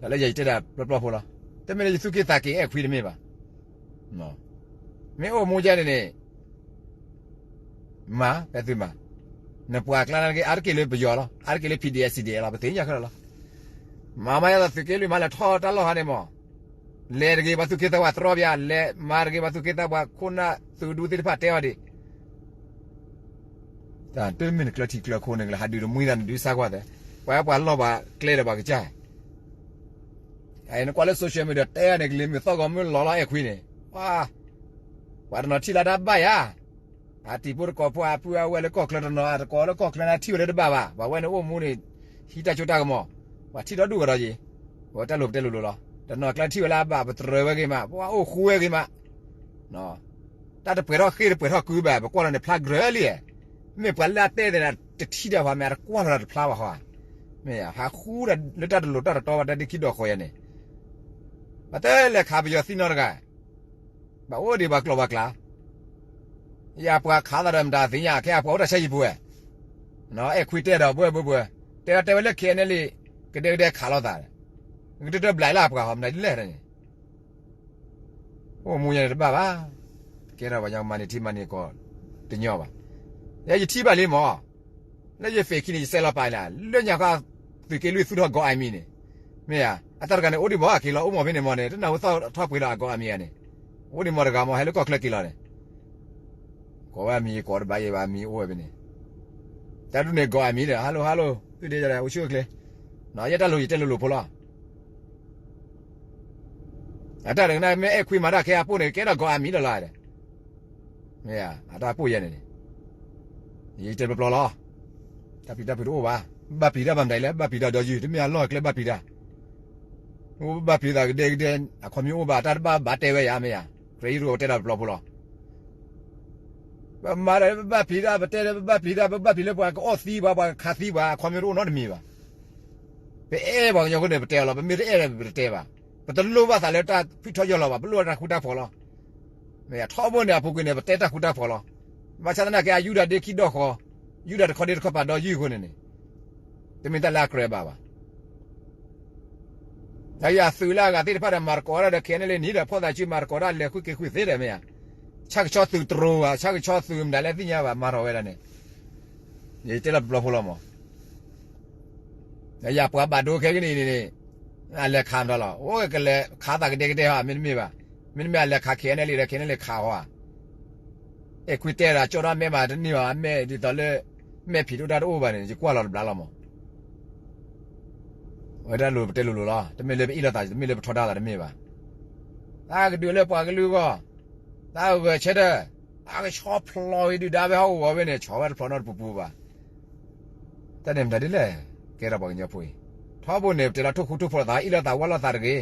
တၢ်လၢယဲယတဲတၢ်ပျီပျီဖိလီၤ, တမ့ၢ်လၢယသူၣ်က့သးက့အဲၣ်ခွံတမ့ၢ်ဘၣ်, မ့ၢ်အိၣ်မူယဲန့ၣ်န့ၣ် မၤ ဖဲသုမၤ, နပှၤကျါနာ်က့ အါတက့ၢ်လၢပယီၤလီၤ အါတက့ၢ်လၢ P D S C D F လီၤ ပသ့ၣ်ညါခဲလၢာ်လီၤ, မၤမၤယါသးသုးက့လွံၢ်မၤလဲၤထီၣ်တၢ်လီၢ်ဟါန့ၣ်မး, လဲၤတဂ့ၤပှၤသူၣ်က့သးပှၢ်တြီပယါ လဲၤမၤတဂ့ၤပှၤသူၣ်က့သးပှၢ်ခိၣ်နၢ်သုးဒူသ့ၣ်တဖၣ်တဲအီၤဒံး တၢ်တမ့ၢ်နကျၢၤထံကျၢၤခိၣ်န့ၣ် ကလဲၤဟးဒုးတမှံသးန့ၣ် ဒုးစါကွၢ်သဲး, ပှၤပှၤလီၢ်ပှၤကျဲဒီးပှၤကစၢ်, နကွၢ်လၢ social media တဲန့ၣ် ကလံၤမုၢ်သီၣ်ဂီၤမုၢ်လီၤလီၤအဲၣ်ခွံန့ၣ်, ပှၤတနီၤထံၣ်လၢတၢ်ဘၣ်ယါ, အတံၤဖိတကိးဖိအပုၢ်အဝဲၢ်လၢကီၢ်ချၢတနီၤ အတကိးလၢကီၢ်ချၢန့ၣ် ထံၣ်ဝဲလၢတဘၣ်ဘၣ်, ပှၤဝဲန့ၣ်အိၣ်မူန့ၣ် ဟံးတၢ်စိတၢ်ကမီၤ, ပှၤထံၣ်ဒီဒူၣ်ကဒီးယံၤ, ပဝဲတၢ်လိၤပတဲလိၤလိၤလီၤ, တနီၤကျါထံၣ်ဝဲလၢအဘၣ်ပတြၢၤဝဲဂ့ၤမး ပှၤအိၣ်ဃူဝဲဂ့ၤမး တၢ်တပှဲၤထီၣ်ဃ့ၢ်တပှဲၤထီၣ်ကုဘၣ် ပကွၢ်လီၤန့ၣ်ဖျါကြၢးလံ, မ့ၢ်ပှၤလၢအတဲသ့ၣ်န့ၣ် တထံၣ်တၢ်ဖးမ့ၢ် အတကွၢ်လီၤတၢ်တဖျါဘၣ်ဟီဧါ, မ့ၢ်ဟးဃူဒီးလၢတၢ်တလိၤတၢ်တတီဘၣ်တၢ်ဒ့ခံဒီၣ်ဃီယဲန့ၣ်, ပတဲလဲၤခးပယီၤသံနီတဂၤ, ဘၣ်အိၣ်ဒံးပှၤကျိာ်ပှၤကျါ ယပှၤခးသးဒီးမတၤသ့ၣ်ညါ ခဲအပှၤအိၣ်တၢ်ဆါဟံၣ်ပူၤဝဲ, အဲၣ်ခွံတဲဒီးဘှဲဘှဲဘှဲ, တဲတဲဝဲလၢ K N L A ကဒဲကဒဲခးလိာ်သး, ကတၢၢ်တၢၢ်ဘျးလၢအပှၤဟီ မတၤဒ်လဲၣ်န့ၣ်, အိၣ်မူယဲန့ၣ်တဘၣ်ဘၣ်, ကဲထီၣ်ပှၤညီမၤန့ၢ်ထံမၤန့ၢ်ကီၢ်တညီဘၣ်, ယဲယထံၣ်ဘၣ်လံမး, လၢယ Facebook ခံန့ၣ် ယစဲးလီၤပာ်နၤ, လၢညါခီ သုးက့လွံၢ်သူၣ်ထီၣ် Go Army န့ၣ်, မ့ၢ်ဧါ, အတၢ်တဂၤန့ၣ် အိၣ်ဒံးမး အက့ၤလီၤအိၣ်မးဖဲန့ၣ်မးန့ၣ် တနၢ်ဟူသီၣ်ထီၣ်ပှ့ၤလီၤအ Go Army ဧါန့ၣ်, အိၣ်ဒံးမးတဂၤမး ဟဲလၢကီၢ်ချၢက့ၤလီၤန့ၣ် ကိးဝဲအမံၤ ယကိးတဘၣ်ယဲဘၣ် အမံၤအိၣ်ဝဲဖဲန့ၣ်, တၢ်ဒ်န့ၣ် Go Army ဒီး hello hello သုဒ့ယၤဒီး အိၣ်ဆူၣ်အိၣ်ချ့, ယဲတၢ်လိၤယတဲလိၤလိၤဖိလီၤ, အတၢ်တဂၤန့ၣ် မ့ၢ်အဲၣ်ခွံမၤတၢ်ခဲအပိၢ်န့ၣ် ကဲထီၣ် Go Army လီၤလီၤဒီး မ့ၢ်ဧါ, အတၢ်ပိၢ်ယဲန့ၣ်န့ၣ်, ယတဲပျီပျီလီၤ, တၢ်ပျံၤတၢ်ဖုးတအိၣ်ဘၣ်, ဘၣ်ပျံၤတၢ်ဘၣ်မတၤလဲၣ်, ဘၣ်ပျံၤတၢ်ဒီးယုၢ် တမ့ၢ်အလီၢ်အကျဲဘၣ်ပျံၤတၢ်, အိၣ်ဘၣ်ပျံၤသးကဒဲကဒဲ, အခီပညီအိၣ်ဘၣ် တၢ်တဘၣ်ဘၣ်တဲဝဲယၤ မ့ၢ်ဧါ, ခရံာ်ဟံးရိၣ်ပတဲတၢ်ပျီပျီလီၤ, ပမၤဒီးပဘၣ်ပျံၤတၢ် ပတဲဒီးပဘၣ်ပျံၤတၢ် ပဘၣ်ပျံၤလၢပှၤကအီၣ်သံပှၤ ပှၤကခးသံပှၤ အခီပညီတအိၣ်နီတမံၤဘၣ် ပအဲၣ်ပှၤကညီအဃိန့ၣ် ပတဲအီၤလီၤ. ပမ့ၢ်တအဲၣ်ဒီး ပတတဲဘၣ်. ပတလိၣ်ဘၣ်သးလၢတၢ်ဖုၣ်ထီၣ်ယီၢ်လီၤဘၣ်. ပလိၣ်ဝဲတၢ်ဃူတၢ်ဖိးလီၤ. မ့ၢ်ထီဘိန့ၣ် အပူၤကွံာ်န့ၣ် ပတဲတၢ်ဃူတၢ်ဖိးလီၤ. ဘၣ်ဆၣ်သနာ်က့ အယူဒၤဒ့ခံဒီၣ်ဃီ, ယူဒၤတခီဒ့တခီပာ်ဒီယုၢ်အဃိန့ၣ်န့ၣ်, တမ့ၢ်တၢ်လၢအကြၢးဘၣ်ဘၣ်. ဒီးယၤသုးလၢအဂၤသ့ၣ်တဖၣ်ဒီး မၤသကိးတၢ်ဒီး ခဲန့ၣ်လံန့ၣ်ဒီး ဖီၣ်သးစုမၤသကိးတၢ်လဲၤဃုက့ၤဃုသ့ဒီးမ့ၢ်ဧါ, ဆၣ်ကဆီသုးတရိၤဧါ, ဆၣ်ကဆီသုးမတၤလၢသ့ၣ်ညါဘၣ် မၤထီၣ်ဝဲဒၣ်န့ၣ်, ယတဲလီၤတဘျီဖိလီၤမး. ဒီးယၤပှၤဘၣ်ဒိခဲကနံၣ်အံၤန့ၣ်န့ၣ်, အလဲၤခးမတၤလီၤ. အိၣ်ကလဲၤခးသးကဒဲကဒဲဟီ မ့တမ့ၢ်ဘၣ်. မ့တမ့ၢ်အလဲၤခး ခဲန့ၣ်လံဒီး ခဲန့ၣ်လံခးဟီဧါ. အဲၣ်ခွံတဲဒၣ် ကၠီၣ်ထီၣ်မဲမးတန့ၢ်ဘၣ်, အမဲာ်ဒ်သိးလၢ မဲာ်ဖံးဒိၣ်တၢ်တအိၣ်ဘၣ်န့ၣ် ယကွၢ်လီၤတဘျီလီၤမး. အဝဲတၢ်လိၤပတဲလိၤလိၤလီၤ. တမ့ၢ်လၢပအ့ၣ်လိာ်သး, တမ့ၢ်လၢပထီဒါသးတမ့ၢ်ဘၣ်. တၢ်ကဒုးလၢပှၤကလုာ်အဂီၢ်, တၢ်ဂဲၤဆၢထၢၣ်, အကဆီဖျိးဝံၤဒုၣ်ဒါဝဲဟီၣ်ကဝီၤဝဲန့ၣ် ဆီးဝဲတဖျိးနီတပူၤပူၤဘၣ်. တၢ်န့ၣ်မတၤဒ်လဲၣ်, ကဲထီၣ်ပှၤကညီဖိအံၤ, ထီဘိန့ၣ် ပတဲလီၤထိၣ်ဃူထိၣ်ဖိးသး, အ့ၣ်လိာ်သးဝၢ်လိာ်သးတဂ့ၤ.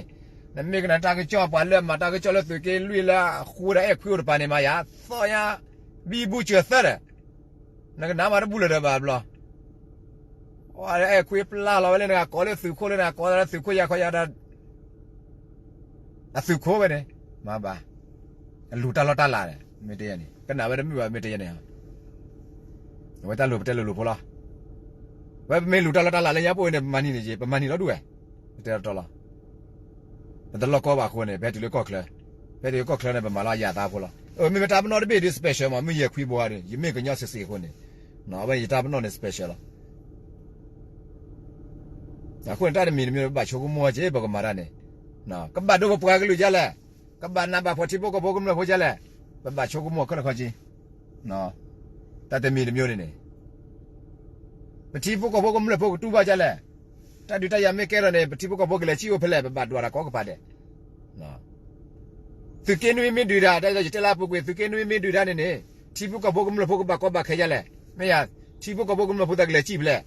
နမ့ၢ်ကနၣ်တၢ်ကစီၣ် ပှၤလၢမၤတၢ်ကစီၣ်လၢသုးက့လွံၢ်လၢအဃူဝဲဒၣ်အဲၣ်ခွံအိၣ်တပၤန့ၣ် မၤယၤ, သီၣ်ညါ, ဘံဘူစၢၤသၢဒီး နကနၣ်မးတဘူၣ်လၢၤဒီးဘၣ်ဘျီ. အဲၣ်ခွံပျၢ်လီၤဝဲလၢနဂၤကိးလၢသုးခိၣ်လၢနဂၤကိးလၢသုးခိၣ်ယၤခီယၤဒီး အသုးခိၣ်ဝဲန့ၣ်, မၤဘၣ်, အလူၤတၢ်လီၢ်တၢ်လၤန့ၣ် မ့ၢ်တဲယၤန့ၣ် ကနၣ်ဝဲတမုာ်ဘၣ် မ့ၢ်တဲယၤန့ၣ်, အဝဲတၢ်လိၤပတဲလိၤလိၤဖိလီၤ. ဝဲပမ့ၢ်လူၤတၢ်လီၢ်တၢ်လၤလၢညါပအိၣ်န့ၣ် ပမၤနံၤန့ၣ်က့ ပမၤနံၤလီၤဒူၣ်ဝဲ, ပတဲတီတီလီၤ. ပတလီၢ်ကီဘၣ်အဃိန့ၣ် ပဟဲတုၤလၢကီၢ်ချၢ, ပဟဲတုၤလၢကီၢ်ချၢန့ၣ် ပမၤလီၤအယၤသးဖိလီၤ. အမ့ၢ်မ့ၢ်တၢ်ပနီၣ်တဘ့ၣ်ဒ် special မး မုၢ်ယဲၢ်ခွံဘိဧါဒီး ယမ့ၢ်ကညီစ့ၢ်စ့ၢ်အဃိန့ၣ်, အဝဲယတၢ်ပနီၣ်န့ၣ် special လီၤ. အဃိန့ၣ် တၢ်တမံၤတမံၤ ပဘၣ်ဆိကမိၣ်က့ၤ ပကမၤတၢ်န့ၣ်, ကဘၣ်ဒိပပှၤကလုာ်ဒ်လဲၣ်, ကဘၣ်နးဘၣ်ဖှီၣ်ထံဖိကီၢ်ဖိကမျၢၢ်ဖိဒ်လဲၣ်, ပဘၣ်ဆိကမိၣ်ခဲလၢာ်ခဲဆ့ တၢ်တမံၤတမံၤန့ၣ်န့ၣ်, ပထံဖိကီၢ်ဖိကမျၢၢ်ဖိကတူၢ်ဘၣ်ဒ်လဲၣ်, တၢ်ဒုးတၢ်ယၤမ့ၢ်ကဲထီၣ်န့ၣ် ပထံဖိကီၢ်ဖိကလဲၤစံၣ်အိၣ်ဖဲလဲၣ် ပဘၣ်ဒွးတၢ်ကိးကပၤဒဲး. သုးက့နွံမ့ၢ်ဒုးတၢ် တၢ်ယတဲလၢအပူၤကွံာ် သုးက့နွံမ့ၢ်ဒုးတၢ်န့ၣ်န့ၣ် ထံဖိကီၢ်ဖိကမျၢၢ်ဖိကဘၣ်ကီဘၣ်ခဲဒ်လဲၣ်, မ့ၢ်ယၤ, ထံဖိကီၢ်ဖိကမျၢၢ်ဖိသးကလဲၤစံၣ်ဖဲလဲၣ်,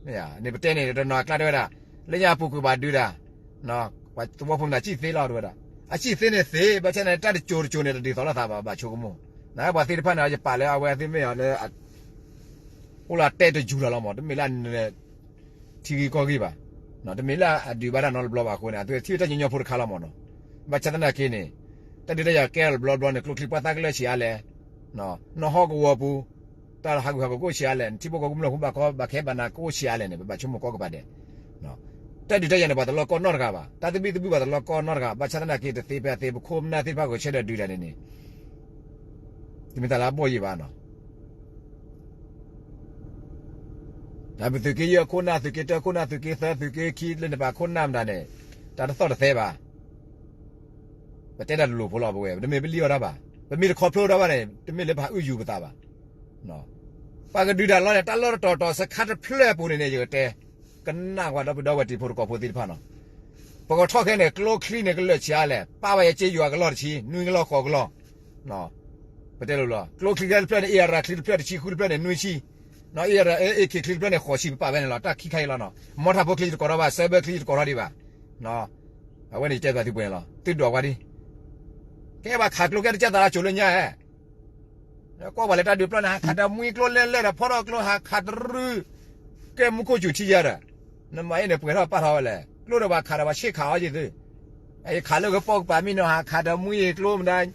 မ့ၢ်ယၤ, န့ၣ်ပတဲန့ၣ် တနီၤအကျါတဲဝဲဒၣ်, လၢညါအပူၤကွံာ်ဘၣ်ဒုးတၢ်, ပှၤသဝီဖိမနုၤစံၣ်သ့လီၤတဲဝဲဒၣ်, အစံၣ်သ့န့ၣ်သ့, ဘၣ်ဆၣ်န့ၣ် တၢ်တစိၤတစိၤန့ၣ် တဒ်သိးလိာ်သးဘၣ် ဘၣ်ဆိကမိၣ်, နပှၤသ့ၣ်တဖၣ်န့ၣ် ယပာ်လၢအဝဲသ့ၣ်မ့ၢ်အီၤလၢ အိၣ်လၢအတဲတယူၤလီၤလီၤမး တမ့ၢ်လၢအန ထံဂ့ၢ်ကီၢ်ဂ့ၢ်ဘၣ်, တမ့ၢ်လၢအဒုးဘၣ်တၢ်နီတဘျီဘၣ်အဃိန့ၣ် အသုထံၣ်တၢ်ညီညီဖိတခါလီၤမးနီၤ, ဘၣ်ဆၣ်သနာ်က့န့ၣ်, တၢ်ဒုးတၢ်ယၤကဲထီၣ်တဘျီဘျီန့ၣ် ကျိချံပှၢ်သၣ်ကလၢာ်ဆံးအါလဲၣ်, နဟီၣ်ကဝီၤပူၤ, တၢ်ဟးဂူာ်ဟးဂီၤကအိၣ်ဆံးအါလဲၣ်, ထံဖိကီၢ်ဖိကမျၢၢ်ဖိဘၣ်ကီဘၣ်ခဲဘၣ်နးကအိၣ်ဆံးအါလဲၣ်န့ၣ် ပဘၣ်ဆိကမိၣ်ကိးကပၤဒဲး တၢ်ဒုးတၢ်ယၤန့ၣ် ပှၤတလီၢ်ကီၢ်နီတဂၤဘၣ်, တၢ်သဘံၣ်သဘုၣ်ပှၤတလီၢ်ကီၢ်နီတဂၤ, ဘၣ်ဆၣ်သနာ်က့တသ့ဖဲအသ့ ပခိၣ်ပနၢ်သ့ၣ်တဖၣ်ဂဲၤဆၢထၢၣ်ဒုးတၢ်န့ၣ်န့ၣ်, တမ့ၢ်တၢ်လၢအဘီၣ်ယံၤဘၣ်နီၤ, ဒီးပသုးက့ယဲၢ်ခိၣ်နၢ် သုးက့တၢခိၣ်နၢ် သုးက့သၢ သုးက့ခံလၢန့ၣ် ပှၤခိၣ်နၢ်မတၤန့ၣ်, တၢ်တသီၣ်တသဲဘၣ် ပတဲတၢ်တလိၤဖိလီၤပဝဲ, တမ့ၢ်ပလံၣ်အီၣ်တၢ်ဘၣ်, ပမ့ၢ်တခီဖျိတၢ်ဘၣ်န့ၣ် တမ့ၢ်လၢပဟးအုၣ်ယူၤပသးဘၣ်. ပှၤကဒုးတၢ်လီၤန့ၣ် တၢ်လီၢ်တတီၤတီၤ စခါတဖျၢၣ်အပူၤန့ၣ်န့ၣ် ယကတဲ, ကနၣ်ဝဲဒီပုၢ်ဒီဝဲၢ်တံၤဖိသကိးဖိသ့ၣ်တဖၣ်နီၤ, ပကထီၣ်ခဲန့ၣ် ကျိချံန့ၣ် ကလၢာ်ဆံးအါလဲၣ်, ပာ်ဝဲယက့ယွၤကလီၢ်တဆံ နွံကလီၢ်ဃိးကလီၢ် ပတဲလိၤလီၤ, ကျိချံတဖျၢၣ်န့ၣ် အ့ၣ်အရၤချံတဖျၢၣ်တဆံဃုတဖျၢၣ်န့ၣ် နွံဆံ, အ့ၣ်အရၤ အ့ၣ်ခ့ချံတဖျၢၣ်န့ၣ် ဃိးဆံ ပပာ်ဝဲန့ၣ်လီၤ, တၢ်ခံခါအံၤလီၤနီၤ, မီထးဖိချံယတကိးထီၣ်ဘၣ်, စၢဘၢချံယတကိးထီၣ်ဒံးဘၣ်, အဝဲန့ၣ်ယတဲဘၣ်သုပှဲၤန့ၣ်လီၤ, သုဒွးကွၢ်ဒံး, ကဲပှၤခးကျိကဲတကၢ်သးလၢကၠိလၢညါဧါ ကွၢ်ပှၤလၢတၢ်ဒုးပျီန့ၣ် ဟးခးတမှံကျိလဲၢ်လဲၢ်ဒီး ဖီထီၣ်ကျိဟးခးတရု ကဲမူခိၣ်စူၤထံယါဒီး, နမၤအ့ၣ်န့ၣ်ပှဲၤထီၣ်ပာ်ထီၣ်ဝဲလဲၣ်, ကျိဒီးပှၤခးဒီးပှၤဆ့ၣ်ခးအီၤက့ၤသု, ယခးလၢကပိာ်ကပၤမံနီၤ ဟးခးဒီးမှံကျိမတၤ,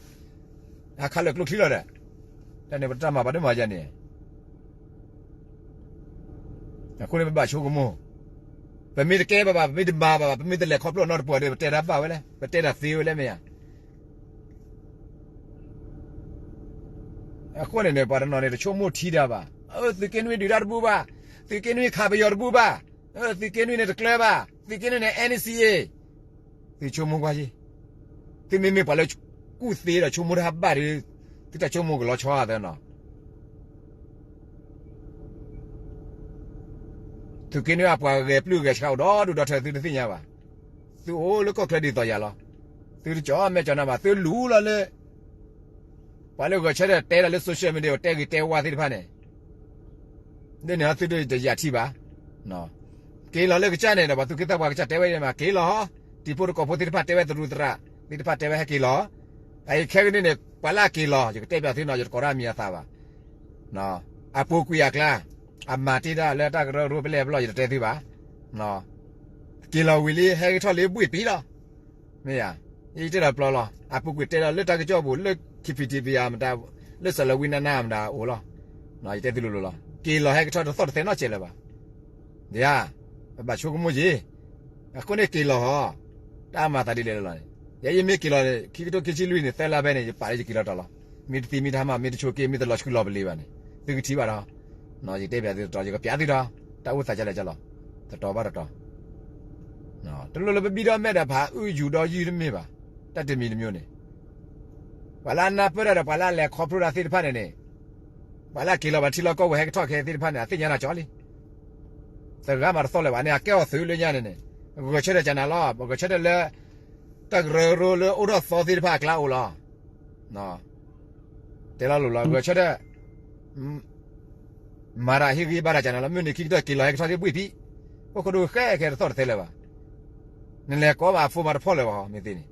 ဟးခးလၢကျိချံလီၤဒီး, တၢ်န့ၣ်ပတၢ်မၤဘၣ်ဒိၣ်မးယါန့ၣ် အဃိန့ၣ်ပဘၣ်ဆိကမိၣ်, ပမ့ၢ်တကဲဘၣ်ဘၣ် ပမ့ၢ်တမၤဘၣ်ဘၣ် ပမ့ၢ်တလဲၤခီဖျိနီတပူၤဒီး ပတဲတၢ်ဘၣ်ဝဲလဲၣ် ပတဲတၢ်သ့ဝဲလဲၣ်မ့ၢ်ဧါ. အဃိန့ၣ်န့ၣ် ပှၤတနီၤန့ၣ် တဆိကမိၣ်ထံတၢ်ဘၣ်, သုးက့နွံဒုးတၢ်တဘူၣ်ဘၣ်, သုးက့နွံခးပယီၤတဘူၣ်ဘၣ်, သုးက့နွံန့ၣ်တကျၢၤဘၣ်, သုးက့နွံန့ၣ် NCA, သုဆိကမိၣ်ကွၢ်က့ၤ, သုမ့မ့ၢ်ပှၤလၢကူၣ်သ့ဒီးဆိကမိၣ်တၢ်ဘၣ်ဒီး, သုတၢ်ဆိကမိၣ်ကလီၤဆီသၢနီၤ သုးက့နွံအပှၤဂဲၤပျုၢ်ဂဲၤဆှါအိၣ်ဒီဒူၣ်ဒီထၢသုတသ့ၣ်ညါဘၣ်. သုအိၣ်လၢကီၢ်ချၢဒ်သိးယၤလီၤ. သုတကၠီမဲာ်ကၠီနါဘၣ်. သုလူလီၤလၢ ပှၤလၢဂဲၤဆၢထၢၣ်တဲဒၣ်လၢ social media တဲဂ့ၤတဲဝါသ့ၣ်တဖၣ်န့ၣ် ဒ်န့ၣ်သုတယၤထံၣ်ဘၣ်. က့ၤလီၤလၢကစၢ်န့ၣ်ဒီး ပှၤသူၣ်က့သးပှၢ်ကစၢ်တဲဝဲမး က့ၤလီၤ. တံၤဖိတကိးဖိသ့ၣ်တဖၣ်တဲဝဲသရူးသရၣ်သ့ၣ်တဖၣ်တဲဝဲဟဲက့ၤလီၤ. အအံၤခဲကနံၣ်န့ၣ် ပှၤလၢအက့ၤလီၤ ယကတဲပၠးသုနီၤ ယတကိးတၢ်မံၤအသးဘၣ်. အပူၤကွံာ်အကျါ အမၤတ့ၢ်တၢ်လၢတၢ်ကရၢကရိပလဲၣ်ပလီၢ် ယတတဲသုဘၣ်. က့ၤလီၤဝံၤလံ ဟဲကထီၣ်လံဘှ့ၣ်ပံၤလီၤ. မ့ၢ်ဧါ, ယတဲဒီးပျီလီၤ. အပူၤကွံာ်တဲလီၤလၢတၢ်ကစီၣ်ပူၤ လၢ K P T V မတၤ, လၢစီၤလဝံနါနါမတၤအိၣ်လီၤ. ယတဲသုလိၤလိၤလီၤ. က့ၤလီၤဟဲကထီၣ်တသီၣ်တသဲနီတစဲးလၢၤဘၣ်. ဒ်ဧါ, ပဘၣ်ဆိကမိၣ်က့ၤ, အဃိန့ၣ်က့ၤလီၤဟီ, တၢ်မၤသးဒ်လဲၣ်လီၤန့ၣ်, ယဲယမ့ၢ်က့ၤလီၤန့ၣ် ခံကထိခံဆံလွံၢ်န့ၣ် သၢလါဖဲန့ၣ် ယပာ်လၢယက့ၤလီၤတီၤလီၤ. မ့ၢ်တသံမ့ၢ်တဟါမၢ် မ့ၢ်တဆိးက့ မ့ၢ်တလီၤဆှုလီၤပလ့ၤဘၣ်န့ၣ် သုကထံၣ်ဘၣ်ဒီး, ယတဲပျးသုတတီၤ ယကပျးသုဒီး, တၢ်အိၣ်သးကလဲၣ်ကလီၤ, တတီၤဘၣ်တတီၤ တလိၣ်လၢပဘံၣ်ဒီးမဲာ်ဒီးဖးအုၣ်ယူၤဒီးယုၢ်တမ့ၢ်ဘၣ်, တၢ်တမံၤတမံၤန့ၣ်, ပှၤလၢအနၢ်ပၢၢ်တၢ်ဒီးပှၤလၢအလဲၤခီဖျိတၢ်သ့ၣ်တဖၣ်န့ၣ်န့ၣ်, ပှၤလၢအက့ၤလီၤဘၣ်ထံလီၢ်ကီၢ်ပူၤဟဲကထီၣ်ခဲသ့ၣ်တဖၣ်န့ၣ် အသ့ၣ်ညါနၤကၠီလံ. သဂၤမးတသီၣ်လၢၤဘၣ်န့ၣ် အကဲအီၤသုးလၢညါန့ၣ်န့ၣ်, ဂဲၤဆၢထၢၣ်ကနၤလီၤ, ဂဲၤဆၢထၢၣ်လၢ တၢ်ကရၢကရိလၢအိၣ်ဒီးသီသ့ၣ်တဖၣ်အကျါအိၣ်လီၤ. တဲလီၤလိၤလီၤ ဂဲၤဆၢထၢၣ် မၤတၢ်ဟ့ၣ်ဂံၢ်ဘါတၢ်ကနၤလီၤ, မုၢ်နံၤခံကတၢၢ်က့ၤလီၤဟဲကထီၣ်က့ၤဘှ့ၣ်ဖံး, အိၣ်ခိၣ်ဒိၣ်ဃဲခဲတသီၣ်တသဲလၢၤဘၣ်. နလဲၤကိးဘၣ်အဖိမးတဖီၣ်လၢၤဘၣ်ဟီ မ့ၢ်သ့န့ၣ်,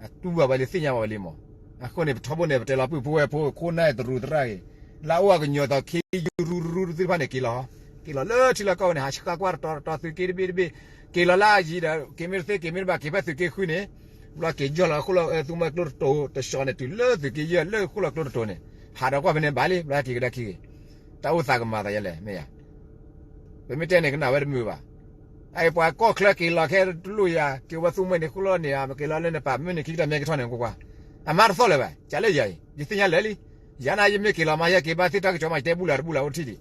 အတူၢ်ဘၣ်ဝဲလံသ့ၣ်ညါဘၣ်ဝဲလံမး. အဃိန့ၣ် ပထီဘိန့ၣ် ပတဲလီၤပုၢ်ဖိဝဲၢ်ဖိ ခိၣ်နၢ်တရူးသရၣ်ဂ့ၤ, လၢအအိၣ်အကညီၤသီခ့ယူၤရူရူသ့ၣ်တဖၣ်န့ၣ် က့ၤလီၤဟီ, က့ၤလီၤလၢထံလီၢ်ကီၢ်ဝဲန့ၣ် ဟးဆှါကွၢ်တတီၤတတီၤ သုးက့တဘ့ၣ်တဘ့ၣ်, က့ၤလီၤလၢအယံၤဒီး က့ၤမ့ၢ်တသ့က့ၤမ့ၢ်တဘၣ် က့ၤဖဲသုးက့ဃုန့ၣ်, ဘျီက့ၤယီၢ်လီၤအဃိလီၤသုးမီၤကျိတတိၤ တဆှီန့ၣ် တုၤလၢသုးက့ယဲၢ်လၢဃိလီၤကျိတတိၤန့ၣ်, ဟးဒီးကွၢ်ဖဲန့ၣ်ဘၣ်လံ ဘျီဟဲက့ၤကဒါခံဂ့ၤ, တၢ်အိၣ်သးကမၤသးယဲလဲၣ် မ့ၢ်ဧါ. ပမ့ၢ်တဲန့ၣ် ကနၣ်ဝဲတမုာ်ဘၣ်. အအံၤပှၤကီၢ်ချၢက့ၤလီၤခဲတလိၣ်ယၤ က့ၤဝဲသူမှဲန့ၣ် ဃိလီၤန့ၣ်ဧါ မ့ၢ်က့ၤလီၤလၢနပာ်မုၢ်နံၤခံကတၢၢ်မ့ၢ်ကထီၣ်န့ၣ်ကွၢ်ကွၢ်, အမါတသီၣ်လၢၤဘၣ် ကးလၢယၤအံၤ ယသ့ၣ်ညါလၢာ်လံ. ယၤန့ၣ် ယမ့ၢ်က့ၤလီၤမး ယက့ၤဘၣ်သ့ၣ်တၢ်ကစီၣ်မး ယတဲဘူၣ်လၢတဘူၣ်လၢအိၣ်ထံၣ်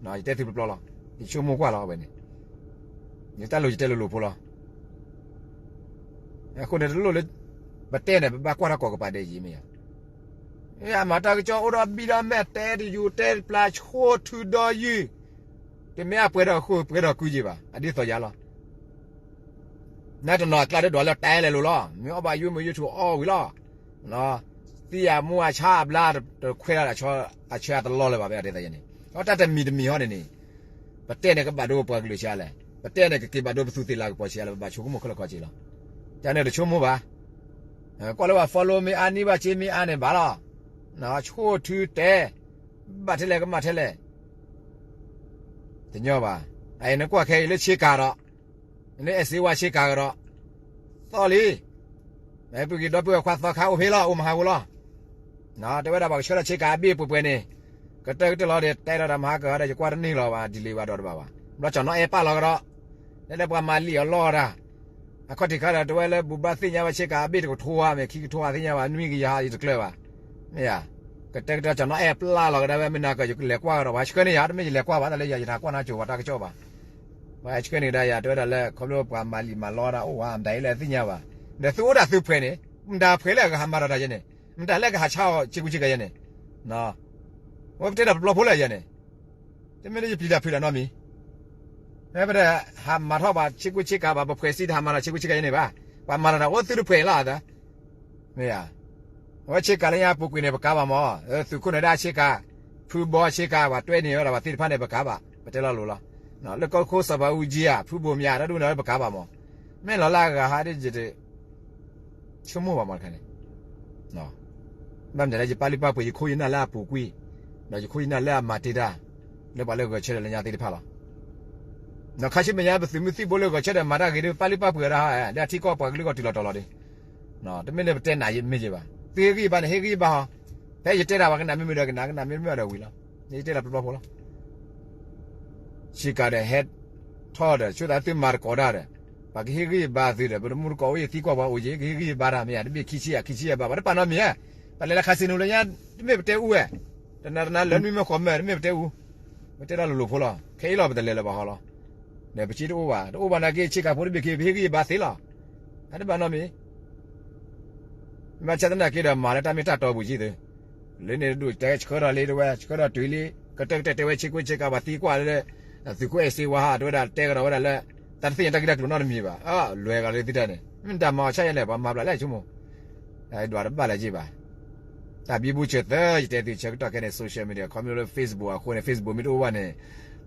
ဒံး, ယတဲသုပျီပျီလီၤ. ယဆိကမိၣ်ကွၢ်လီၤဝဲန့ၣ်, ယတၢ်လိၤယတဲလိၤလိၤဖိလီၤ. အဃိန့ၣ်တလိၣ်လၢ ပတဲန့ၣ် ပဘၣ်ကွၢ်ထီၣ်ကိးကပၤဒဲးယံၤမ့ၢ်ဧါ. အမၤတၢ်ကစီၣ်အိၣ်ဒီးဘံၣ်ဒီးမဲာ် တဲတယူၤတဲတပျၢ် ဆိၣ်ထုဒီးယုၢ်, တမ့ၢ်အပှဲၤဒီးဃုာ်ပှဲၤဒီးကုက့ၤဘၣ် အဒ်သိးယၤလီၤ. နတနီၤအကျါဒ်ဒွးလၢတဲလဲၤလိၤလီၤ, မ့ၢ်အီၣ်ဘၣ်ယိၣ်မ့ၢ်ယိၣ်ထူအီၣ်ဝံၤလီၤ. သံအမူအဆါအဘျါတခွဲးဒၣ် အဆၢအတလီလၢၤဘၣ်မ့ၢ်အဒ်သိးယၤန့ၣ်, အတၢ်တမံၤတမံၤဟီန့ၣ်န့ၣ်, ပတဲန့ၣ်ကဘၣ်ဒိပှၤကလုာ်ဆံးလဲၣ်, ပတဲန့ၣ်ကက့ၤဘၣ်ဒိပသူးသ့ၣ်လၤကပီၤဆံးလဲၣ်, ပဘၣ်ဆိကမိၣ်ခဲလၢာ်ခီက့ၤလီၤ. တၢ်န့ၣ်တဆိကမိၣ်ဘၣ်. ကွၢ်လၢပှၤ follow မ့ၢ်အါ နံၣ်ဘၣ်စ့မ့ၢ်အါန့ၣ်ဘၣ်လီၤ. ဆိၣ်ထုတဲ, ဘၣ်ထဲလဲၣ်ကမၣ်ထဲလဲၣ် တညီဘၣ်. အအံၤနကွၢ်ခဲအံၤလၢဆ့ကၤဒီး, လၢအဲၣ်စ့ဝါဆ့ကၤကဒီး, သီၣ်လံ. မ့ၢ်ပူၤကွံာ်ဒီပုၢ်ဝဲၢ်ခွါသီခါအိၣ်ဖဲလီၤ အိၣ်မဟါဝဲလီၤ. တဲဝဲဒၣ်ပှၤကဆှၢထီၣ်ဆ့ကၤအဘ့ၣ်ပှဲၤပှဲၤန့ၣ်, ကတၢၢ်ကတၢၢ်လီၤဒီး တဲလီၤတၢ်မဟါကဒီး ယကွၢ်တန့ၢ်လီၤဘၣ် delay ဘၣ်ဒီးတဘၣ်ဘၣ်. ဘျီကၠီၤနီၣ်အဲၣ်ပာ်လီၤကဒီး, လၢလၢပှၤမၤလံာ်အီၤလီၤတၢ် အခီၣ်ထံးခါဒီး တဝဲလၢဘူၣ်ဘၣ်သ့ၣ်ညါဝဲဆ့ကၤအဘ့ၣ်တကထိဧါ မ့ၢ်ခံကထိဧါသ့ၣ်ညါဘၣ် နွံကယၤယတကျၢၤဘၣ်. မ့ၢ်ဧါ, ကတဲကတဲကၠီၤနီၣ်အဲၣ်ပျၢ်လီၤကဒါဝဲ မ့ၢ်နၤကၢၤယကလဲၤကွၢ်ကဒီး ပှၤဆှၢန့ၢ်ယၤ တမ့ၢ်ယလဲၤကွၢ်ဘၣ် တၢ်လၢယၤ ယတဟးကွၢ်နၤကိၤဝဲတၢ်ကစီၣ်ဘၣ်. ပှၤဆှၢန့ၢ်ကဒါယၤတဲဝဲဒၣ်လၢ ခီဖျိပှၤမၤလံာ်မၤလီတၢ်အိၣ်ဝဲ မတၤအံၤလဲၣ်သ့ၣ်ညါဘၣ်. ဒီးသုအိၣ်ဒၣ်သုဖှဲးန့ၣ် မတၤဖှဲးလၢအကဟးမၤဒီးတၢ်ယဲန့ၣ်, မတၤလၢကဟးဆါအီၤဆ့ကူဆ့ကၤယဲန့ၣ် ဝဲပတဲဒီးပျီဖိလၢယဲန့ၣ်, တမ့ၢ်လၢယပျံၤတၢ်ဖုးတၢ်နီတမံၤ, ပတဟးမၤထီၣ်ဘၣ်ဆ့ကူဆ့ကၤဘၣ် ပဖှဲးစံတဟးမၤဒီးဆ့ကူဆ့ကၤယဲန့ၣ်ဘၣ်. ပှၤမၤတၢ်တၢ်အိၣ်သုတဖှဲးလီၤအသး, မ့ၢ်ဧါ. အဝဲဆ့ကၤလၢညါပူၤကွံာ်န့ၣ် ပကးဘၣ်မး, သုးခိၣ်နၢၤဒါဆ့ကၤ, ဖုဘီဆ့ကၤ ပှၤတွဲန့ၢ်ဝဲဒၣ်ပှၤသ့ၣ်တဖၣ်န့ၣ် ပကးဘၣ်, ပတဲလီၤလိၤလီၤ. လၢကီၢ်ခိၣ်စီၤပၤအူကၠံဧါ ဖုဘိၣ်မၠါ တၢ်ဒ်န့ၣ်ပကးဘၣ်မး, မ့ၢ်လီၤလၢအဂၤဟးဒ်ယတ ဆိကမိၣ်ဘၣ်မးတခါန့ၣ်, ဘၣ်မနုၤလဲၣ် ယပာ်လုၢ်ပာ်ပှ့ၤ ယခိၣ်ယနၢ်လၢအပူၤကွံာ်, ဒီးယခိၣ်ယနၢ်လၢအမၤတ့ၢ်တၢ်, လၢပှၤလၢဂဲၤဆၢထၢၣ်လၢညါသ့ၣ်တဖၣ်လီၤ. ခါဆူမဲာ်ညါ ပသုးမုၢ်သံၣ်ဘိလၢဂဲၤဆၢထၢၣ်မၤတၢ်ဂ့ၤဒီး ပာ်လုၢ်ပာ်ပှ့ၤဝဲဒၣ်, လၢအထံကီၢ်ပှၤကလုာ်ကီၢ်တုၤလီၤတီၤလီၤဒီး, တမ့ၢ်လၢပတဲနၤယမ့ၢ်က့ၤဘၣ်, သုဟ့ၣ်ဂံၢ်ဘါန့ၣ် ဟ့ၣ်ဂံၢ်ဘါဟီ, ဖဲယတဲတၢ်ပှၤကနၣ်မ့ၢ်မ့ၢ်ဒီးကနၣ် ကနၣ်မ့ၢ်မ့ၢ်ဒီးဝံၤလီၤ. ယတဲတၢ်ပျီပျီဖိလီၤ. ဆ့ကၤဒီးဟဲထီၣ်ဒီး ဆိသးသုမၤသကိးတၢ်ဒီး, ပှၤကဟ့ၣ်ဂံၢ်ဘါသုဒီး ပတမူတကိးအိၣ်ယံၤ သံကွၢ်ပှၤအိၣ်ယံၤ ကဟ့ၣ်ဂံၢ်ဘါတၢ်မ့ၢ်ဧါ, တဘ့ၣ်ခံဆံယၤ ခံဆံယၤဘၣ် ပှၤတပာ်နီတမံၤဧါ. ပှၤလဲၤလၢ casino လၢညါ တမ့ၢ်ပတဲအူဝဲ, တနၤတနၤလၢနွံမ့ၢ်ဃိးမ့ၢ် တမ့ၢ်ပတဲအူ, ပတဲတၢ်လိၤလိၤဖိလီၤ. ခဲအံၤလီၤ ပတလဲၤလၢၤဘၣ်ဟီလီၤ. ဒီးပစံးတအိၣ်ဘၣ် တအိၣ်ဘၣ်နာ်က့ ဆ့ကၤဖိတဘ့ၣ်ခံ ပဟ့ၣ်ဂံၢ်ဘါသ့လီၤ. အတဘၣ်နီတမံၤ ဘၣ်ဆၣ်သနာ်က့ဒီး မၤလၢတၢ်မ့ၢ်တၢ်တီပူၤကံသု, လၢန့ၣ်တဒူၣ်တဲဆှၢထီၣ်လံတဝဲ ဆှၢထီၣ်တုၤလံ, ကတၢၢ်ကတၢၢ်တဲဝဲဆ့ကူဆ့ကၤ ပှၤသံကွၢ်လၢ သုးခိၣ်အဲၣ်စ့ဝါဟး တဲဝဲဒၣ်တဲကဒီးဝဲဒၣ်လၢ တၢ်တသ့ၣ်ညါတၢ်ဂ့ၢ်တၢ်ကျိၤနီတမံၤဘၣ်, လွဲၤဂၤလၢသုတၢ်န့ၣ် မ့ၢ်တၢ်မၤအီၤဆၣ်ယဲလဲၣ် ပှၤမၤဘျးလၢဆိကမိၣ် ဒွးတဘၣ်လၢၤက့ဘၣ်. တၢ်ဘံဘူဆၢၣ်သၢ ယတဲသုဆၢကတီၢ်ခဲန့ၣ် social media ခီဖျိလၢ Facebook အဃိန့ၣ် Facebook မ့ၢ်တအိၣ်ဘၣ်န့ၣ်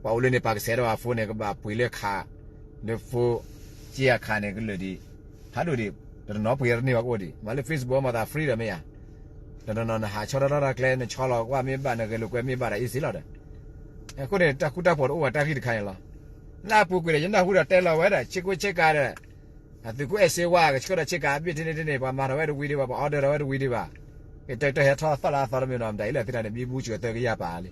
ပှၤအိၣ်လၢန့ၣ် ပာ်ကစဲးဒီးအ phone န့ၣ် ကဘၣ်ပှ့ၤလၢခး လၢ phone က့အခးန့ၣ် ကလၢာ်ဒံး ဖးဒိၣ်ဒံး, တနီၤပှ့ၤတန့ၢ်ဘၣ်ကအိၣ်ဒံး မ့ၢ်လၢ Facebook မၤသး free ဒီးမ့ၢ်ဧါ. တနီၤနီၤနဟးဆီထီၣ်ထီၣ်တၢ်ကျဲ နဆီလီၤကွၢ်မ့ၢ်ဘၣ် နဂဲၤလိာ်ကွဲမ့ၢ်ဘၣ်ဒီး easy လီၤဒီး. အဃိန့ၣ် တၢ်ဃူတၢ်ဖိးတအိၣ်ဘၣ်တၢ်ဂ့ၢ်တခါန့ၣ်လီၤ. လၢအပူၤကွံာ်ဒီး ယနၢ်ဟူဒီးတဲလီၤဝဲဒီး ဆ့ကူဆ့ကၤဒီး အသုးခိၣ်အဲၣ်စ့ဝါ ကဆှၢဒီးဆ့ကၤအဘ့ၣ်ထဲန့ၣ်တန့ၣ် ပှၤမၤထီၣ်ဝဲတဝံၤဒံးဘၣ်, ပှၤ order ထီၣ်ဝဲတဝံၤဒံးဘၣ်, ကတဲကတၢၢ်ဟဲထီၣ်သီၣ်လၢအသီတမံၤနီၤ မတၤအံၤလၢသ့ၣ်တၢ်န့ၣ် ဘံဘူစၢၤသၢကယၤပာ်လံ,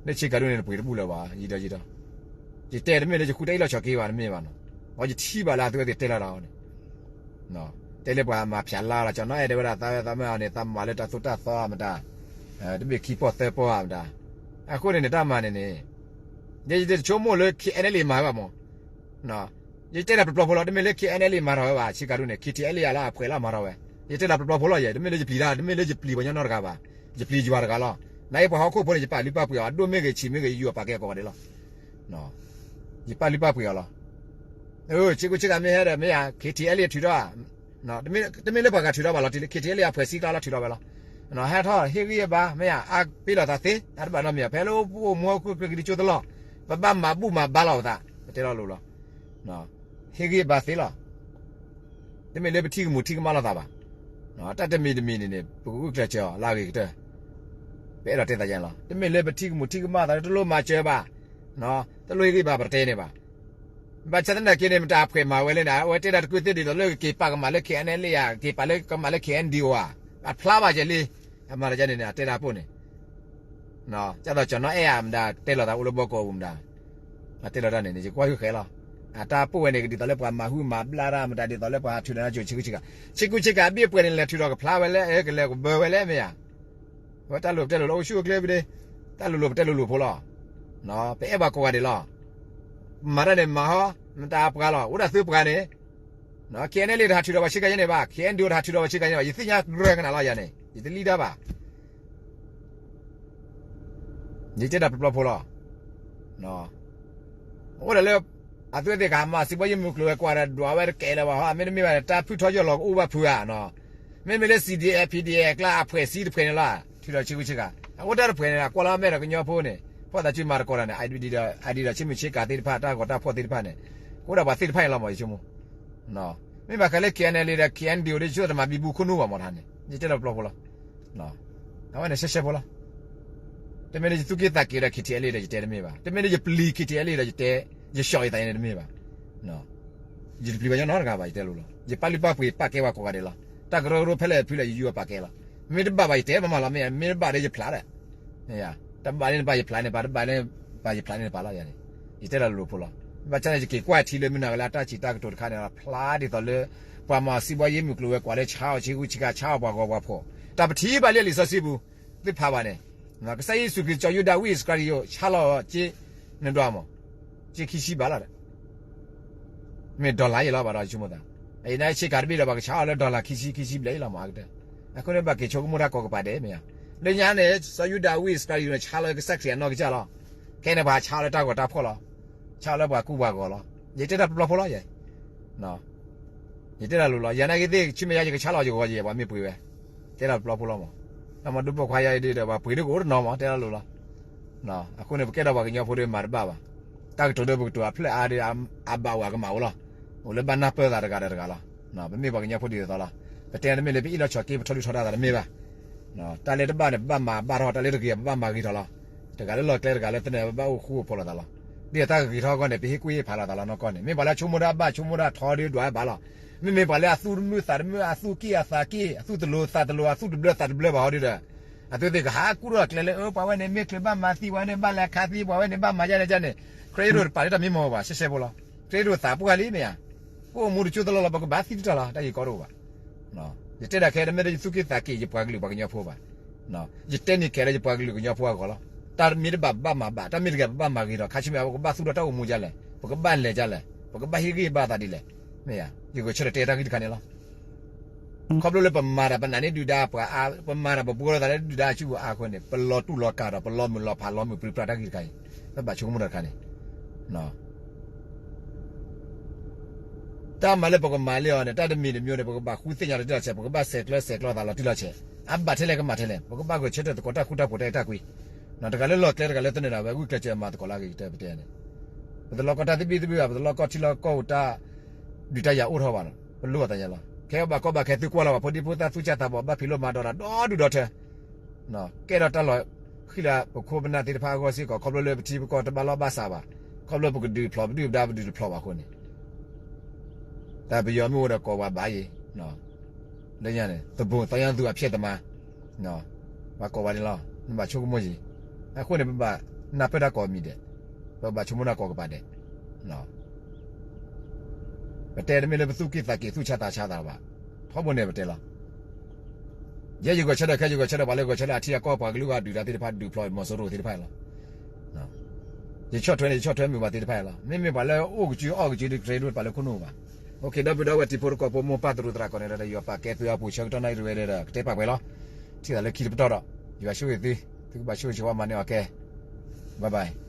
လၢဆ့ကၤဒိၣ်န့ၣ် တပှ့ၤတဘူၣ်လၢၤဘၣ် ယံၤဒီးယံၤဒီး, ယတဲတမ့ၢ်လၢယဃုတၢ်အ့ၣ်လိာ်ဆိးက့ဘၣ် တမ့ၢ်ဘၣ်နီၤ, အယထံၣ်ဘၣ်လၢအသုဝဲသ့ၣ်တဲလီၤတၢ်အီၤန့ၣ် တဲလၢပှၤမၤဖၠးလါလီၤ ကၠီနီၣ်အဲၣ်ဒိးဝဲဒၣ်သးဝဲသးမ့ၢ်အီၤန့ၣ် သးမၤလၢတၢ်သိၣ်တၢ်သီမတၤ, တဘ့ၣ်ခံပီၢ်သၢပီၢ်မတၤ, အဃိန့ၣ်န့ၣ် တၢ်မၤန့ၣ်န့ၣ်, ယတဆိကမိၣ်လၢ K N L A မၤဝဲဘၣ်မး, ယတဲဒၣ်ပျီပျီဖိလီၤ တမ့ၢ်လၢ K N L A မၤထီၣ်ဝဲဘၣ် ဆ့ကၤဒိၣ်န့ၣ် K T L A လၢအဖှဲးလၢမၤထီၣ်ဝဲ, ယတဲဒၣ်ပျီပျီဖိလီၤယဲ တမ့ၢ်လၢယပျံၤတၢ် တမ့ၢ်လၢယပျံၤပှၤကညီနီတဂၤဘၣ်, ယပျံၤယွၤတဂၤလီၤ, နအံၤပှၤဟီၣ်ခိၣ်ဖိန့ၣ် ယပာ်လုၢ်ပာ်ပှ့ၤအီၤ အဒိၣ်မ့ၢ်ဂ့ၤဆံးမ့ၢ်ဂ့ၤ ယယူၤအီၤပာ်ကဲကိးဂၤဒဲးလီၤ ယပာ်လုၢ်ပာ်ပှ့ၤအီၤလီၤ, ဆ့ကူဆ့ကၤမ့ၢ်ဟဲဒီးမ့ၢ်ယါ K T L A ထုးထီၣ်, တမ့ၢ်လၢပှၤဂၤထုးထီၣ်ဘၣ်လီၤ K T L A အဖှဲးစံကျါလီၤထုးထီၣ်ဝဲလီၤ, ဟဲထီၣ်ဟ့ၣ်ဂံၢ်ဟ့ၣ်ဘါ မ့ၢ်ယါ အါပ့ၤလီၤသးသ့ အတဘၣ်နီတမံၤ ဖဲလၢအိၣ်မူဟီၣ်ခိၣ်ချၢကဒံကၠိတလီၢ်, ပဘၣ်မၤဘူၣ်မၤဘါလီၤပသး, ပတဲလီၤလိၤလီၤ, ဟ့ၣ်ဂံၢ်ဟ့ၣ်ဘါသ့လီၤ တမ့ၢ်လၢပထံၣ်ကမူၤထံၣ်ကမၣ်လိာ်သးဘၣ်, တၢ်တမံၤတမံၤန့ၣ်န့ၣ် ပကဂုာ်ကျဲးစၢးအီၤလၢအဂ့ၤကတၢၢ်, ပအဲၣ်ဒိးတဲသးယဲလီၤ တမ့ၢ်လၢပထံၣ်ကမူၤထံၣ်ကမၣ်သး တလိၣ်မၤစၢၤဘၣ်, တလိၣ်ဟ့ၣ်ဂံၢ်ဘါပတတဲန့ၣ်ဘၣ်, ဘၣ်ဆၣ်သနာ်က့န့ၣ် မတၤအဖှဲးမၤဝဲလဲၣ်န့ၣ် အဝဲတဲဒၣ်တကုၢ်သ့ၣ်ဒ်သိးလၢကက့ၤပာ်ကမၣ်လၢ K N L A ဧါ ကက့ၤပာ်လၢကမၣ်လၢ K N D O ဧါ, အဖျါဘၣ်ကဲလံ, အမၤတၢ်န့ၣ်န့ၣ် အတဲဒၣ်ပိၢ်န့ၣ် ကၢ်သိးကၠီနီၣ်အဲၣ်ဧါမတၤ တဲလီၤသးအိၣ်လၢဘီကီးပူၤမတၤ, အတဲလီၤတၢ်န့ၣ်န့ၣ် ယကွၢ်ဃုာ်ဃဲလီၤ, အတၢ်ပိၢ်ဝဲန့ၣ် ကဒ်သိးလၢပှၤမၤဟုၣ်မၤဘျါတၢ်မတၤ ဒ်သိးလၢပှၤထုးထီၣ်နါစိၤဆ့ကူဆ့ကၤ, ဆ့ကူဆ့ကၤအဘ့ၣ်ပှဲၤန့ၣ် လဲၤထုးထီၣ်ကဖျါဝဲလၢ ကလဲၤကဘၢဝဲလဲၣ်မ့ၢ်ဧါ, အဝဲတၢ်လိၤပတဲလိၤလီၤ အိၣ်ဆူၣ်အိၣ်ချ့ဘၣ်ဒ့, တၢ်လိၤလိၤပတဲလိၤလိၤဖိလီၤ, ပအဲၣ်ဘၣ်ကိးဂၤဒဲးလီၤ, မၤတၢ်န့ၣ်မၤဟီ, မတၤအပှၤလီၤ အိၣ်ဒၣ်သုပှၤန့ၣ် K N L A တဟးထုးထီၣ်ဘၣ်ဆ့ကၤယဲန့ၣ်ဘၣ်, K N D O တဟးထုးထီၣ်ဘၣ်ဆ့ကၤယဲန့ၣ်ဘၣ်, ယသ့ၣ်ညါကြၢးကနၣ်လီၤယၤန့ၣ် ယတလံတၢ်ဘၣ်, ယတဲဒၣ်ပျီပျီဖိလီၤ, အိၣ်ဒၣ်လၢ အသုဝဲသ့ၣ်ကဟးမၤစံးဘီယ့ၣ်မုၢ်ကျိၤဝဲၤကွာ်ဒီး ဒွးဝဲတကဲလၢၤဘၣ်ဟီ မ့တမ့ၢ်ဘၣ်န့ၣ် တၢ်ဖုၣ်ထီယိာ်လီၤကအိၣ်ဘၣ်ဖုးဧါ, မ့မ့ၢ်လၢ C D F P D F အကျါအဖှဲးစံတဖှဲးန့ၣ်လီၤ, ထုးထီၣ်ဆ့ကူဆ့ကၤ, အအိၣ်တၢ်တဖှဲးန့ၣ် ကွၢ်လီၤအမဲာ်ဒီးကညီဖိန့ၣ် ဖီၣ်သးစုမၤသကိးတၢ်န့ၣ် အဒံးဒီးဆ့မုၢ်ဆ့ကၤသ့ၣ်တဖၣ် တၢ်ဂီၤတၢ်ဖှီၣ်သ့ၣ်တဖၣ်န့ၣ် ကအိၣ်ဒၣ်ပှၤသ့ၣ်တဖၣ်န့ၣ်လီၤမး ယဆိကမိၣ် မ့ၢ်ဘၣ်ဃးလၢ K N L A ဒီး K N D O ဒီး ယဆိကမိၣ်တမၤဘံဘူခိၣ်နူာ်ဘၣ်မးတဟါန့ၣ် ယတဲလီၤပျီဖိလီၤ, အဝဲန့ၣ်ရှဲရှဲဖိလီၤ, တမ့ၢ်လၢယသူၣ်က့ၣ်သးက့ၤဒီး K T L A ဒီးယတဲတမ့ၢ်ဘၣ်, တမ့ၢ်လၢယပျံၤ K T L A ဒီးယတဲ, ယဆှီၣ်ယသးန့ၣ်တမ့ၢ်ဘၣ်, ယတပျံၤပှၤကညီနီတဂၤဘၣ် ယတဲလိၤလီၤ, ယပာ်လုၢ်ပာ်ပှ့ၤပာ်ကဲပှၤကိးဂၤဒဲးလီၤ, တၢ်ကရၢကရိဖဲလဲၣ်ဖုလဲၣ် ယယူၤအီၤပာ်ကဲလီၤ, မ့ၢ်တဘၣ်ဘၣ်ယတဲမးမးလီၤ, မ့ၢ်တဘၣ်ဒီးယဖျးဒီး တဘၣ်န့ၣ်နပာ်ယဖျးန့ၣ်ပာ် တဘၣ်န့ၣ်ပာ်ယဖျးန့ၣ်နပာ်လီၤယၤန့ၣ်, ယတဲလီၤလိၤဖိလီၤ, ဘၣ်ဆၣ်န့ၣ် ယက့ၤကွၢ်ထံလၢမုၢ်နၤဝဲလၢအတၢ်စံးတၢ်ကတိၤတခါန့ၣ် ဖျါဒ်သိးလၢ ပှၤမၤစံးဘီယ့ၣ်မုၢ်ကျိၤဝဲၤကွာ်လၢဆါအီၤဆ့ကူဆ့ကၤ ဆါအီၤပှၤဂီၤပှၤဖှီၣ်, တၢ်ပထံၣ်ဘၣ်လၢလံာ်စီဆှံပူၤ, သုဖးဘၣ်န့ၣ်, ကစၢ်ယ့ၣ်ၡူးခရံာ် စီၤယူဒၤဝံၣ်အံၣ်စကၤရံယိာ် ဆါလီၤအီၤက့ နဒွးမး, က့ခံဆံဘးလီၤဒီး မ့ၢ် dollar ယဲလီၤဘၣ်ဒီးယဆိကမိၣ်သး, အံၤန့ၣ်ဆ့ကၤတဘ့ၣ်ဒီး ပှၤကဆါအီၤလၢ dollar ခံဆံ ခံဆံဘျဲၣ်ယဲလီၤမးအကတၢၢ်, အဃိန့ၣ် ဘၣ်က့ၤဆိကမိၣ်တၢ်ကိးကပၤဒဲးမ့ၢ်ဧါ, လၢညါန့ၣ် စီၤယူဒၤဝံၣ်အံၣ်စကၤရံယိာ်န့ၣ် ဆါလီၤကစၢ်ခရံာ်အနီၢ်ကစၢ်လီၤ, ခဲအံၤန့ၣ် ပှၤဆါအီၤလၢတၢ်ဂီၤတၢ်ဖှီၣ်လီၤ, ဆါအီၤလၢပှၤကူပှၤဂီၤလီၤ, ယတဲတၢ်ပျီပျီဖိလီၤယဲ ယတဲတၢ်လိၤလီၤ, ယၤနာ်က့သ့ၣ် ဆူမဲာ်ညါ ယကဆါလီၤယဂီၤယဲ ပှၤမ့ၢ်ပှ့ၤဝဲ, တဲတၢ်ပျီပျီဖိလီၤမး, တၢ်မၤဒိၣ်ပိာ်ခွါယၤအံၤဒီး ပှၤပှ့ၤဒိၣ်ကအိၣ်တနီၤမး တဲတၢ်လိၤလီၤ, အဃိန့ၣ် ပကဲထီၣ်ပှၤကညီဖိဒီးမၤတဘၣ်ဘၣ်, တၢ်ကတိၤဒီးပကတိၤအဖျၢၣ်အါဒီး အဘၣ်အိၣ်အကမၣ်အိၣ်လီၤ, အိၣ်လၢဘၣ်နၢ်ပၢၢ်သးတဂၤဒီးတဂၤလီၤ, ပမ့ၢ်ပှၤကညီဖိဒ်သိးလီၤ, ပတဲတမ့ၢ်လၢပအ့ၣ်လိာ်ဆိးက့ ပထီဒုၣ်ထီဒါသးတမ့ၢ်ဘၣ် တၢ်လၢတဘၣ်န့ၣ် ပဘၣ်မၤဘၣ်ထီၣ် တၢ်လၢတဂ့ၤ ပဘၣ်မၤဂ့ၤထီၣ်လီၤ, တဂၤလၢလီၢ်ကျဲတဂၤလၢသနၢၣ် ပဘၣ်အိၣ်ဃူအိၣ်ဖိးလိာ်သးလီၤ, ဒ်သိးတၢ်ကဂ့ၤထီၣ်အဂီၢ်န့ၣ် ပဟ့ၣ်ကူၣ်ဟ့ၣ်ဖးလိာ်သးလီၤနီၢ်ကီၢ်န့ၣ် မ့ၢ်ပှၤလၢအဆိကမိၣ်တၢ်ဘၣ် ဆိကမိၣ်တၢ်ထီဒီးဒွးဘၣ်လီၤ, မ့မ့ၢ်ပှၤလၢအသူၣ်မုာ်သးတမုာ် အသူၣ်က့ၣ်အသးက့ၣ် အသူၣ်တလိၤသးတလိၤ အသူၣ်တဘျၢသးတဘျၢဘၣ်ဟီဒ်ဒီး အသုသ့ၣ်ကဟးကူၣ်ထီၣ်ကျဲလၢ အၢ ပှၤဝဲန့ၣ်မ့ၢ်ချုးဘၣ်မၤသံ ပှၤဝဲန့ၣ်ဘၣ်လဲၤခးသံ ပှၤဝဲန့ၣ်ဘၣ်မၤယါန့ၣ်န့ၣ် ခရံာ်ဒိၣ်တပာ်လၢတၢ်မံမီၢ်ဘၣ် ရှဲရှဲဖိလီၤ, ခရံာ်ဒိၣ်သးပှၢ်လံမ့ၢ်ဧါ, ပအိၣ်မူတကၠိတလီၢ်လီၤ ပကဘၣ်သံတတီၤလီၤ တၢ်ဂ့ၢ်ကီတအိၣ်ဘၣ် ယတဲဒၣ်ခဲ တမ့ၢ်လၢယသူၣ်က့ၣ်သးက့ၣ် ယပှၤကလုာ်ပှၤကညီဖိဘၣ်, ယတဲန့ၢ်ခဲလၢာ်ယပှၤကလုာ်ကညီဖိအဂီၢ်လီၤ, တၢ်မ့ၢ်တဘၣ်ပဘၣ်မၤဘၣ် တၢ်မ့ၢ်တဂ့ၤပဘၣ်မၤဂ့ၤထီၣ် ခါဆူမဲာ်ပကဘၣ်သူၣ်ထီၣ်တၢ်အိၣ်မူဒ်လဲၣ် ပကဘၣ်လဲၤဒ်လဲၣ် ပကဘၣ်ဟ့ၣ်ဂံၢ်ဘါသးဒ်လဲၣ်, မ့ၢ်ဧါ, ယဂဲၤဆၢထၢၣ်တဲတၢ်ဂ့ၢ်တခါန့ၣ်လီၤ. ခီဖျိလၢပမၤတၢ်ပနာ်န့ၢ်ဒုၣ်ဒါပှၤအါ ပမၤတၢ်ပဘှီလိာ်သးလၢဒုၣ်ဒါအစုပူၤအါအဃိန့ၣ် ပလီၤတူၢ်လီၤကာ်ဒီး ပလီၤမုၢ်လီၤဖးလီၤမုၢ်ပြံပြါတၢ်ဂ့ၢ်တခါအံၤ ပဘၣ်ဆိကမိၣ်တၢ်တခါန့ၣ် တၢ်မၤလၢပကမၤလၢအီၤန့ၣ် တၢ်တမံၤတမံၤန့ၣ် ပကဘၣ်ဃုသ့ၣ်ညါလီၤတံၢ်လီၤဆဲး ပကဘၣ်ဆဲးကျၢဆဲးကျိးသးလီၤတံၢ်လီၤဆဲး အဘၣ်ထဲလဲၣ်ကမၣ်ထဲလဲၣ် ပကဘၣ်ဂဲၤဆၢထၢၣ်သကိးတၢ်ဃူတၢ်ဖိးတၢ်အဲၣ်တၢ်ကွံ တဂၤလၢလီၢ်ကျဲတဂၤလၢသနၢၣ်ဒၣ်ဝဲ ဂုာ်ကျဲးစၢးမၤသကိးလၢအဂ့ၤကတၢၢ်ပတဲန့ၣ် ပတလီၤကီတၢ်သဘံၣ်သဘုၣ်ဘၣ် ပတလီၤကီထံလီၤကီၢ်တၢ် ဒုးတၢ်ယၤအိၣ်ထီၣ်ဘၣ်လီၤ ပလိၣ်ဘၣ်သးယါလီၤ ခဲအံၤဘၣ်ကီဘၣ်ခဲသုကွၢ်လီၤဘၣ် ဖိဒံဖိသၣ်သူၣ်စၢ်သးဘီၣ် ဘၣ်ဖံးလိာ်မၤဒီးတၢ်ဒီဒူၣ်ဒီထၢ ကဲထီၣ်တၢ်လီၤဃံလၤပခိၣ်ပနၢ်သ့ၣ်တဖၣ်အဂီၢ်စ့ၢ်ကီး ခီဖျိလၢပထံပကီၢ်တဘၣ်လီၢ်ဘၣ်စးဘၣ် ခီဖျိပကဒုးဖျိး ပဒုၣ်ပဒါပဒုးတဖျိးဘၣ်အဃိန့ၣ် တၢ်ပယီၤမ့ၢ်အိၣ်ဒီးကိးဝဲဘၣ်အံၤ လၢညါန့ၣ် သဘိၣ်သးယါသူအဖျဲၣ်သမါ ပှၤကိးဝဲန့ၣ်လီၤ. နဘၣ်ဆိကမိၣ်ယံၤ အဃိန့ၣ် ပဘၣ်နၢ်ပၢၢ်တၢ်ကိးမံၤဒဲး, ပဘၣ်ဆိကမိၣ်တၢ်ကိးကပၤဒဲး. ပတဲတမ့ၢ်လၢပသူၣ်က့ၣ်သးက့ၤသူၣ်ဆါသးဆါသးလၢၤဘၣ်. ထီဘိန့ၣ်ပတဲလီၤ. ယဲယဂဲၤဆၢထၢၣ်ခဲ ယဂဲၤဆၢထၢၣ်ပှၤလၢဂဲၤဆၢထၢၣ်အထံအကီၢ် ပှၤကလုာ်ဂၤဒုးတၢ်သ့ၣ်တဖၣ် ဒုးဖျိးမီၤစိရိၤသ့ၣ်တဖၣ်အံၤလီၤ. ယဆီၣ်ထွဲန့ၣ် ယဆီၣ်ထွဲမုာ်ပှၤသ့ၣ်တဖၣ်အံၤလီၤ. မ့မ့ၢ်ပှၤလၢအိၣ်ကစုအီၣ်ကစုဒီး ကတဲဒိၣ်ပှၤလၢခိၣ်နူာ်ဘၣ်. ဒီပုၢ်ဒီဝဲၢ်တံၤဖိတကိးဖိ မိၢ်ပၢ်သရူးသရၣ်ကိးဂၤဒဲး ယွၤပာ်ကဲသုအပူၤဆၢကတီၢ်နၣ်ရံၣ်ဝဲဒီး ကတဲပာ်ပှဲၤလီၤ. ထံၣ်သးလၢခံတပတီၢ်ဒီး ယွၤဆိၣ်ဂ့ၤသု, သုကဘၣ်ဆိၣ်ဂ့ၤဆိၣ်ဝါမၤန့ၢ်အီၤကဲ. Bye bye.